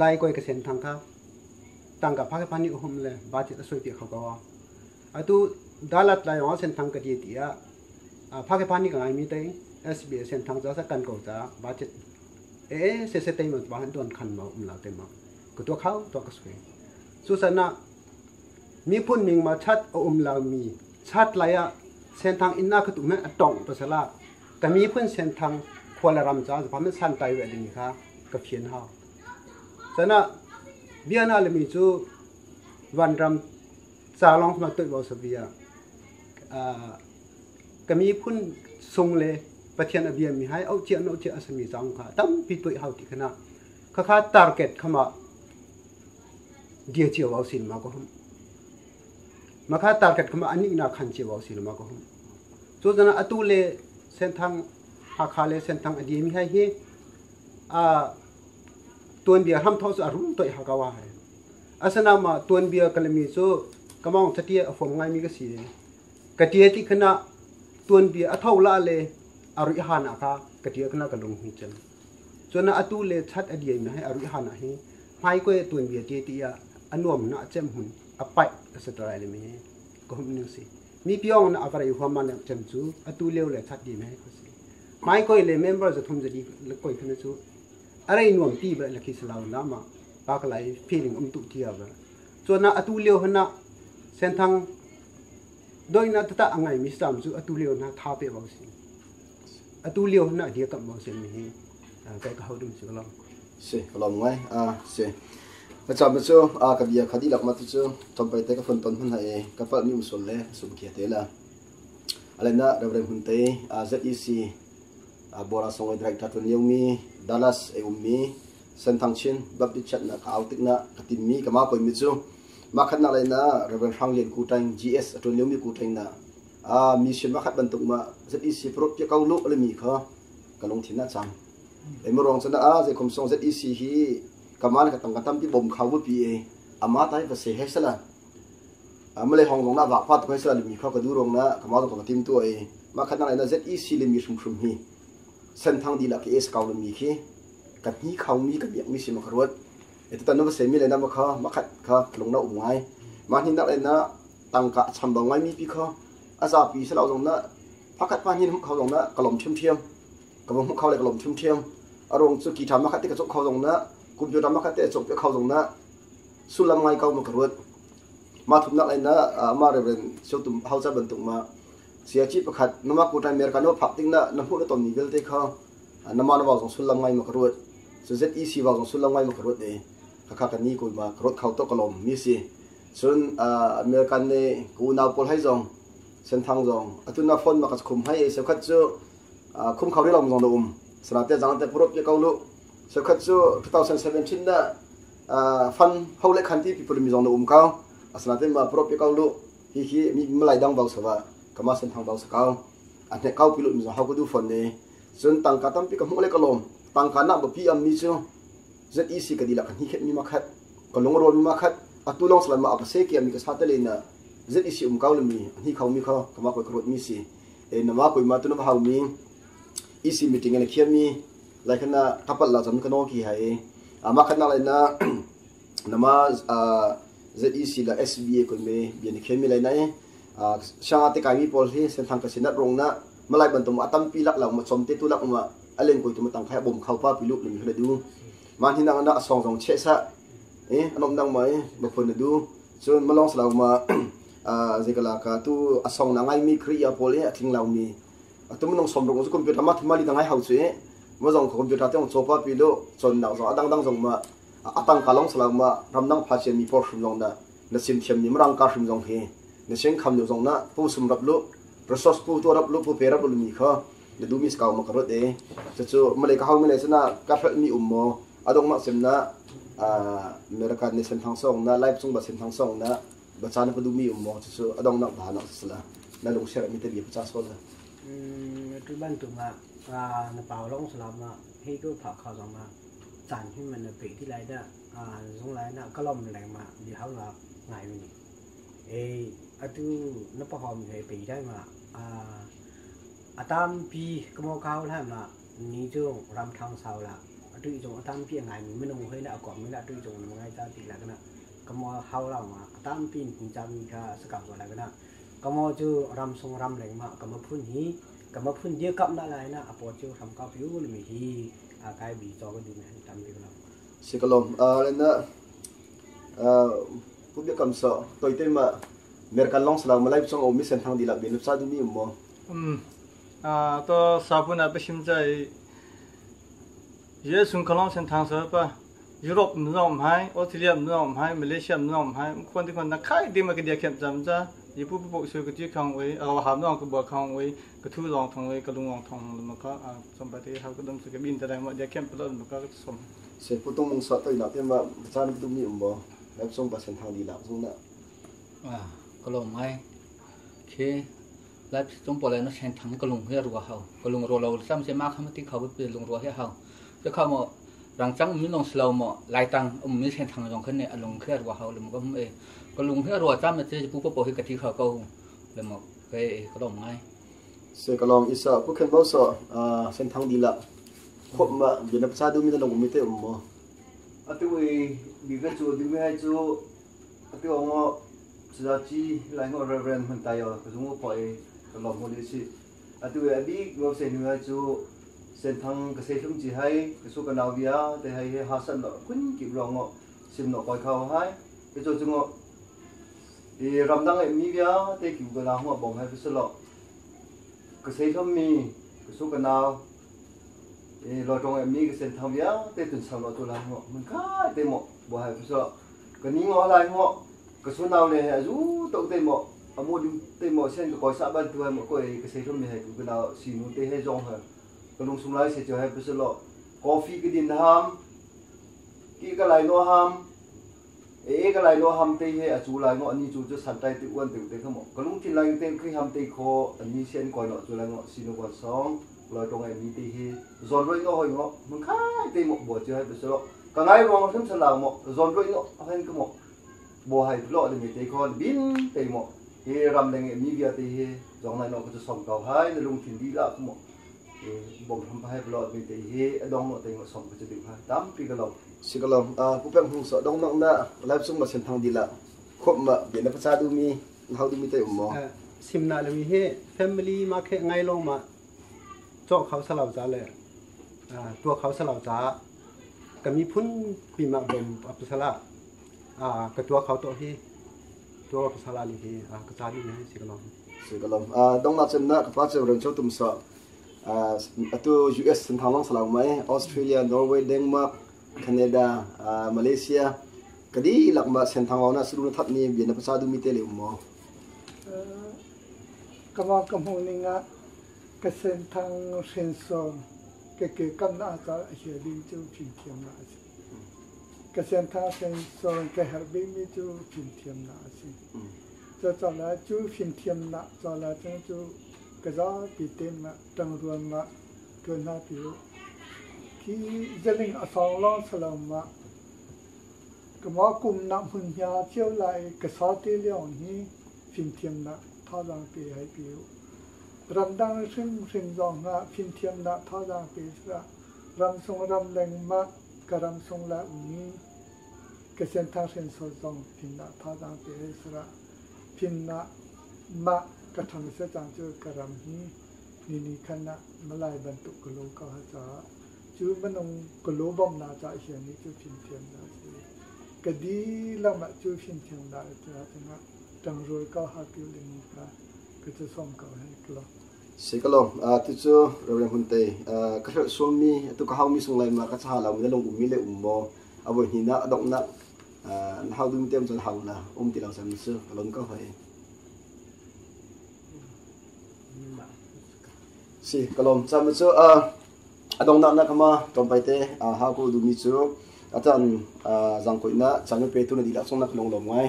Laikoi ka senthang kha tangka phakiphan nih a hum le budget a suaipiak kho ko. Atu Dalat lai ah senthang ka dir ti ah phakiphan nih ka ngaimi te SBA senthang ca kan ko ca budget ee se se te ma ba han tuan khan ma um la te ma ka tua khau tua ka sui. Cu san ah Miphun ning ma chat a um lomi chat lai ah Senthang inn ah ka tu a tongh pasal ah ka miphun Senthang khua le ram ca zafam san tai ve ding kha ka fian hau. Sana biana le mi cu vanram ca long ma toih bo sa bia ka miphun sung le Pathian a biami hai au cia no cia a sami zong kha tampi tuih hau ti khana khakha target khama dia cio au sin ma ko hum makha target khama ani na khan cio au sin ma ko hum chu zana atu le Senthang Hakha le Senthang a dimi hai hi a tuanbia hram tho cu a rum toi hakawa hai asana ma tuanbia kalami cu kamong chatia a fom ngai mi ka si ka tia ti khana tuanbia a tho la le a rui han a ka ka tia khana ka lung hu chan chona atu le chat a diai mi hai a rui han a hi hmai ko tuanbia ti ti a anuam na chem hun a pai a se trai le mi ko hum ning si mi piong na avarai huam ma na chem chu atu leo le chat di me ko si hmai koi le member za thum jadi le koi khana chu arai nuam ti ba lakhi salau na ma pa ka lai feeling um tu tia ba chona atu leo hana Senthang doina tata angai mi sam chu atu leo na tha pe bau si atu leo na dia kam bau sin mi hi kai ka haudum si kalam si kalam ngai a si ka cham chu a ka bia khadi lak ma tu chu chompai te ka phone ton hun hai ka pal mi usol le sum kia te la alena Reverend Hunte a ZEC a bora songoi director tun liu mi Dallas e ummi Senthang Chin Baptist Church na ka autik na ka tin mi ka ma koi mi chu ma khat na lai na Reverend Hrang Lian Ku Tang GS atun liu mi Ku Tang na a mission ma khat bantuk ma ZEC pro pia kau lu le mi kha ka lung thin na chang e mo rong chana a ze khom song ZEC hi kaman ka tang ka tam pi bom khaw bu pi e ama tai va se he sala amale hong long na wa pa to sala mi kha ka du rong na kama to ka tim tu e ma khat na lai na ZEC le mi shum shum hi Senthang di la ki es kau le mi khi ka ni khau mi ka biak mi si ma ka ruat e tu tan na se mi le na ma kha ma khat kha lung na um ngai ma hin nak le na tangka cham ba ngai mi pi kha aza pi sala zong na pakhat pa hin khau zong na kalom thiam thiam ka bong khau le kalom thiam thiam arong chu ki tha ma khat te ka chok khau zong na computer ma khat te chok pe khau zong na sulam ngai kau ma ka ruat ma thum nak le na ma reverend tum hausa bantuk ma sia chi pakhat nama ku time America no phak ting na na hu na tom ni vel te kha nama na wa zong sulam ngai ma ka ruat so ZEC wa zong sulam ngai ma ka ruat e kha kha ka ni ko ma ka ruat khau to kalom mi si chun American ne ku naw pol hai zong Senthang zong atuna phone ma ka khum hai e khat chu khum khau ri long zong um sanate jang te purop ye kau lu so khat chu 2017 na fan ho le khan ti people mi zong um kau asanate ma purop ye kau lu hi hi mi malai dang bau sawa kama Senthang bau sakau a hne kau pilu mi zong hau ko du phone ne chun tangka tampi ka hmu le kalom tangka na ba pi am mi chu ZEC ka dila kan hi khet mi ma khat ka long rol mi ma khat atu long salan ma apa se ki ami ka sa te le na ZEC um kau le mi hi khau mi kha kama ko krot mi si e nama ko ma tu na hau mi EC meeting na khiam mi lai khana kapal la jam ka no ki hai ama khat na lai na nama ZEC la SBA ko me bian khiam mi lai nai shanga te kai mi pol hi Senthang ka sinat rong na malai bantum atam pi lak la ma chom te tu lak ma alen ko tu ma tang khai bom khau pa pi lu le mi khla du man hin na song zong che sa e anom nang mai ma phun du chun malong salau ma zekala ka tu asong na ngai mi khriya pol e athing law mi atum nong som rong computer ma thmali ngai hau chu ma zong computer te ong chopa pi lu chon na zong adang dang zong ma atang kalong salau ma ramnang pha chen mi por shum zong na na sim thiam ni marang ka shum zong he na seng kham lu zong na pu sum rap lu resource pu to rap lu pu pe rap lu mi kha na du mi skau ma karot e chu chu male ka hau mi le sana ka phal mi um mo adong ma sem na American ne Senthang song na live chung ba Senthang song na bacha na padu mi um mo chu chu adong nak ba na sala na lung share mi te bi pacha sol la tu ban tu ma na pau long salam ma hi ko pha kha zong ma chan hi man na pe ti lai da zong lai na kalom lai ma bi hau la ngai mi ni e atu na pa hom he pe dai ma atam pi kamo kau la ma ni chu ram thang sau la atu jong atam pi ngai mi minung hoi na akom mi la atu jong na ngai cha ti la kana kamo hau la ma atam pi ni cha mi kha sakam zo la kana kamo chu ram sung ram leng ma kamo phun hi kamo phun dia kap na lai na apo chu ram ka piu mi hi a kai bi cho ka du me tam pi la sikalom na pu bi kam so toy te ma American long salam malai chong o mi Senthang di la bi sa du mi um mo to sapuna pa sim chai ye sung khalong Senthang sa pa Europe mzong hai Australia mzong hai Malaysia mzong hai khon ti khon na khai ti ma ka dia khem cham cha yi pu pu su ka ti khang we a ham nong ka bo khang we ka thu long thong we ka lung long thong ma ka som ba te ha ka dum su ka bin ta dai ma dia kem plo ma ka som. Se pu tung mong sa toi la te ma chan du mi um bo lap song ba sen thang di la sung na. ก็ลงไงคือแล้วจงปล่อยnó sen thằngก็ลงเฮียรัวเขาก็ลงรัวเราซ้ำเสียมากเขาไม่ที่เขาไปลงรัวเฮียเขาจะเข้ามาหลังจังมีลงสโลว์มาลายตังมีเส้นทางลงขึ้นเนี่ยลงเฮียรัวเขาเลยมันก็เอก็ลงเฮียรัวจ้ามันจะปุ๊บปุ๊บให้กะทิเขาก็เลยมาไปก็ลงไง Se ka long isa pu khen bo so sen thang di la khop ma bi na cha du mi na long mi te um mo. Atu e bi ka chu du mi hai chu atu ngo sa chi lai ngo reverend man tai yo ka zu ngo po e ka lom mo li si atu e abi ngo se ni hai chu sen thang ka se thum chi hai ka su ka naw bia te hai he ha san lo kun ki ro ngo sim no koi khao hai te chu chu ngo e ram dang e mi bia te ki ga na ngo bom hai se lo ka se thum mi ka su ka naw e lo tong e mi ka sen thang bia te tun sang lo tu la ngo mun ka te mo bo hai se lo ka ni ngo lai ngo ka su naw le azu to te mo amu du te mo sen ka koi sa ban tu hai mo ko e ka se thum mi hai ku ka naw si nu te he jong ha ka lung sung lai se cho hai se lo coffee ka din ham ki ka lai no ham e ka lai no ham te he achu lai ngo ani chu chu san tai ti wan te te kha mo ka lung thin lai te khi ham te kho ani sen koi no chu lai ngo si no kon song loi tong ai mi te he zon roi ngo hoi ngo mun khai te mo bo chu hai se lo ka ngai rong thum sa lao mo zon roi ngo hen ka mo bo hai lo de mi te kho bin te mo he ram leng mi bia te he jong nai no ko chu som kau hai lung thin di la mo bom tham hai lo mi te he adong no te ngo som ko chu di hai tam pi ka lo. Si ka long pu pem hung so dong nong na lap sung ma sen thang di la khop ma bi na cha du mi hau du mi te um mo. ซิมนาเลยมีเฮ family มาแค่ไงลงมาเจาะเขาสลับจ้าเลยตัวเขาสลับจ้าก็มีพุ่นปีมาบมอัปสละกับตัวเขาตัวฮีตัวอัปสละนี่ฮีกระจายนี่ให้สิกลอง Si ka long dong na chen na ka pa che reng chau tum so atu US sen thang long salau mai Australia, Norway, Denmark, Canada, Malaysia kadi lak ma sen thang na suru na that ni bi na pa cha du mi te le um mo. ကမကမှုနငါကစင်ထန်းရှင်စောကကေကမ်နာတာအရှိဒီကျူဖင်တီယမ်နာစီကစင်ထန်းရှင်စောကဟဘီမီကျူဖင်တီယမ်နာစီจะจอละจูฟินเทียมนะจอละจังจูกะซาปีเต็มตังรวนมาตัวนาปิวที่จะลิงอสองล้อสลามมากมอกุมนักหุ่นยาเที่ยวไหลกะซอตีเลี่ยงนี้ฟินเทียมนะท่าจางปีให้ปิวรำดังซึ่งซึ่งจองนะฟินเทียมนะท่าจางปีสระรำทรงรำแรงมะกะรำทรงละอุนี้กะเซนทางเซนโซจองฟินนะท่าจางปีให้สระฟินนะมะกะทำเสจางเจอกะรำนี้นี่นี่ขณะมลายบรรตุกโลกหจาจูมันงกโลบอมนาจาเหียนี้จูฟินเทียมนะสิกะดีละมะจูฟินเทียมนะจะจังจังรวยก็หาปิวเลยนี่ค่ะก็จะส่งเขาให้กลอ Si ka long tu chu Reverend Hun te ka hre sul mi tu ka hau mi sung lai ma ka cha la mi long um mi le um mo abo hi na adok na na hau du mi tem chon hau la um ti lo sam su ka lon ka hoi si ka lom cham chu adong na na kama tom pai te ha ko du mi chu atan jang koi na chan pe tu na di la song na long lom ngai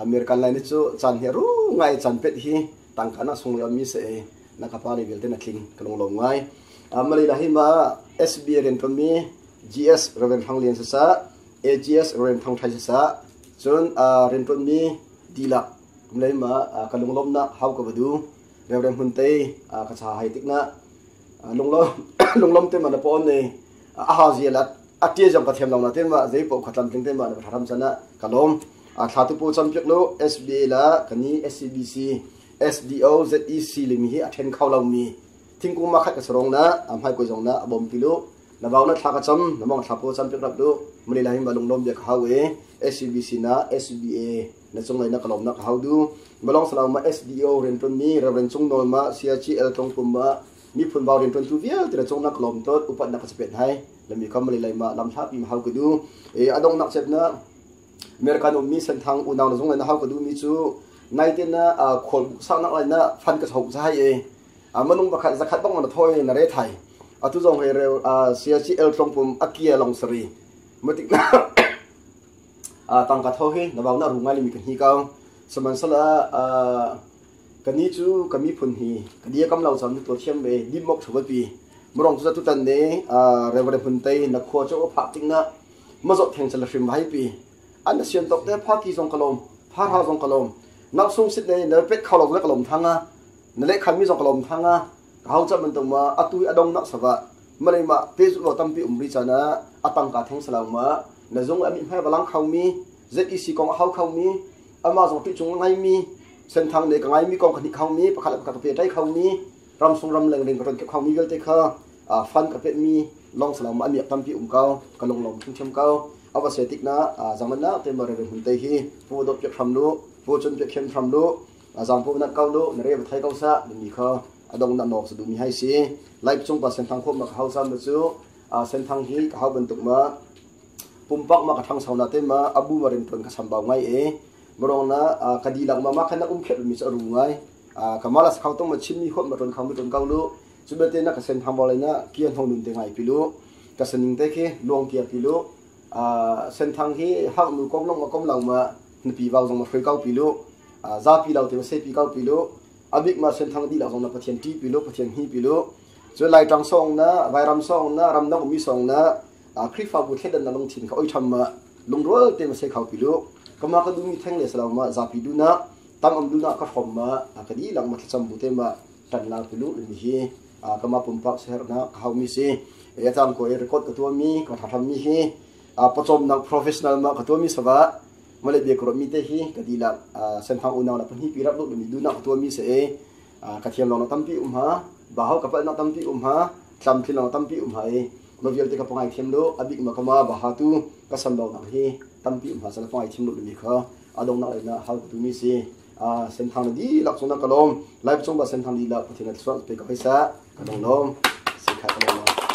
American lai ni chu chan he ru ngai chan pet hi tang kana sung la mi se na ka pa le vel te na thling ka long lom ngai amali la hi ma SB ren ton mi GS Reverend Thang Lian sa AGS Reverend Thang Thai sa chun ren ton mi di la kumlai ma ka long lom na hau ka badu Reverend Hun te ka cha hai tik na long lom long lom te ma na pon ne a ha zia la a tia jam ka thiam long na te ma zei po khatlam tling te ma na tharam chana ka lom a thla tu pu cham pek lo SBA la kani SCBC SDO ZEC le mi hi a then khau lo mi thingku ma khat ka sarong na am hai ko jong na abom ti lu na baw na thla ka cham na mong thla po cham pek rap lu mali la him ba lung lom bia ka hau e SCBC na SBA na chung lai na kalom na ka hau du malong salam ma SDO ren ton mi Reverend chung nol ma CHL tong pum ma mi phun baw ren ton tu vial ti chung na kalom tot upat na ka chapet hai la mi kam mali lai ma lam thla pi ma hau ka du e adong nak chep na American um mi sen thang unaw na zong lai na hau ka du mi chu Naite na khual buk saknak lai na fan ka chok zai e. Manung pakhat zakhat bang na thoi na re thai. Atu zong he reu siaci el tlong pum akia long sari. Matik na tangka tho hi na bau na ru ngai mi kan hi kau. Samansala kani cu ka miphun hi ka dia kam lo cam tu thiam ve dim mok thu pi murong chu tu tan ne Reverend Hun Tei na khua chu phak ting na ma zo theng chal hrim vai pi an sian tok te pha ki zong kalom pha ha zong kalom nak sung sit ne na pet khalo le kalom thanga na le khan mi zong kalom thanga ka hau cha man tung ma atui adong nak sawa malai ma pe zu lo tampi umri chana atang ka theng salau ma na zung ami hmai balang khau mi ZEC kong hau khau mi ama zong ti chung ngai mi senthang ne ka ngai mi kong khani khau mi pakhat pakhat ka pe tai khau mi ram sung ram leng ring ka ron khau mi vialte kha fan ka pe mi long salau ma amiak tampi um kau ka long long thung thiam kau awa se tik na zaman na te mare hun te hi pu do pek phram lu pu chun pek khem phram lu zang pu na kau lu na re thai kau sa mi kha adong na nok su du mi hai si life chung pa senthang khop ma ka hau sam chu senthang hi ka hau bentuk ma pumpak ma ka thang sau na te ma abu ma rin ton ka sambau ngai e morong na ka di lang ma ma khana um khet mi cha ru ngai kamala khau tong ma chim mi khop ma ton khau mi ton kau lu chu be te na ka sen thang bolai na kian hong nun te ngai pilu ka sening te khi luang kia pilu sen thang hi hak nu kom long ma kom lang ma ni pi wau zong ma hroi kau pilu za pi lau te ma se pi kau pilu abik ma sen thang di la zong na pathian ti pilu pathian hi pilu chu lai tang song na vai ram song na ram dang mi song na Khrihfabu thledan na lungthin kha oi tham ma lungrual te ma se khau pilu kama ka du mi theng le salau ma za pi du na tam am du na ka hrom ma ka di lang ma thlacham bu te ma tan la pilu mi hi kama pumpak ser na ka hau mi si ya chang ko record ka tua mi ka tham mi hi pachom nak professional ma ka tua mi sawa male be ko mi te hi ka di la senthang unau na pani pi rap lu mi du na ka tua mi se e ka thiam long na tampi um ha ba hau ka pal na tampi um ha tlam thil long tampi um ha e ma vialte ka pangai thiam lo abik ma kama ba ha tu ka sam lo nang hi tampi um ha sala pangai thiam lo mi kha adong na na hau tu mi si senthang di lak chung na kalom live chung ba senthang di lak pathian suan pe ka paisa ka dong lom si kha ka lom.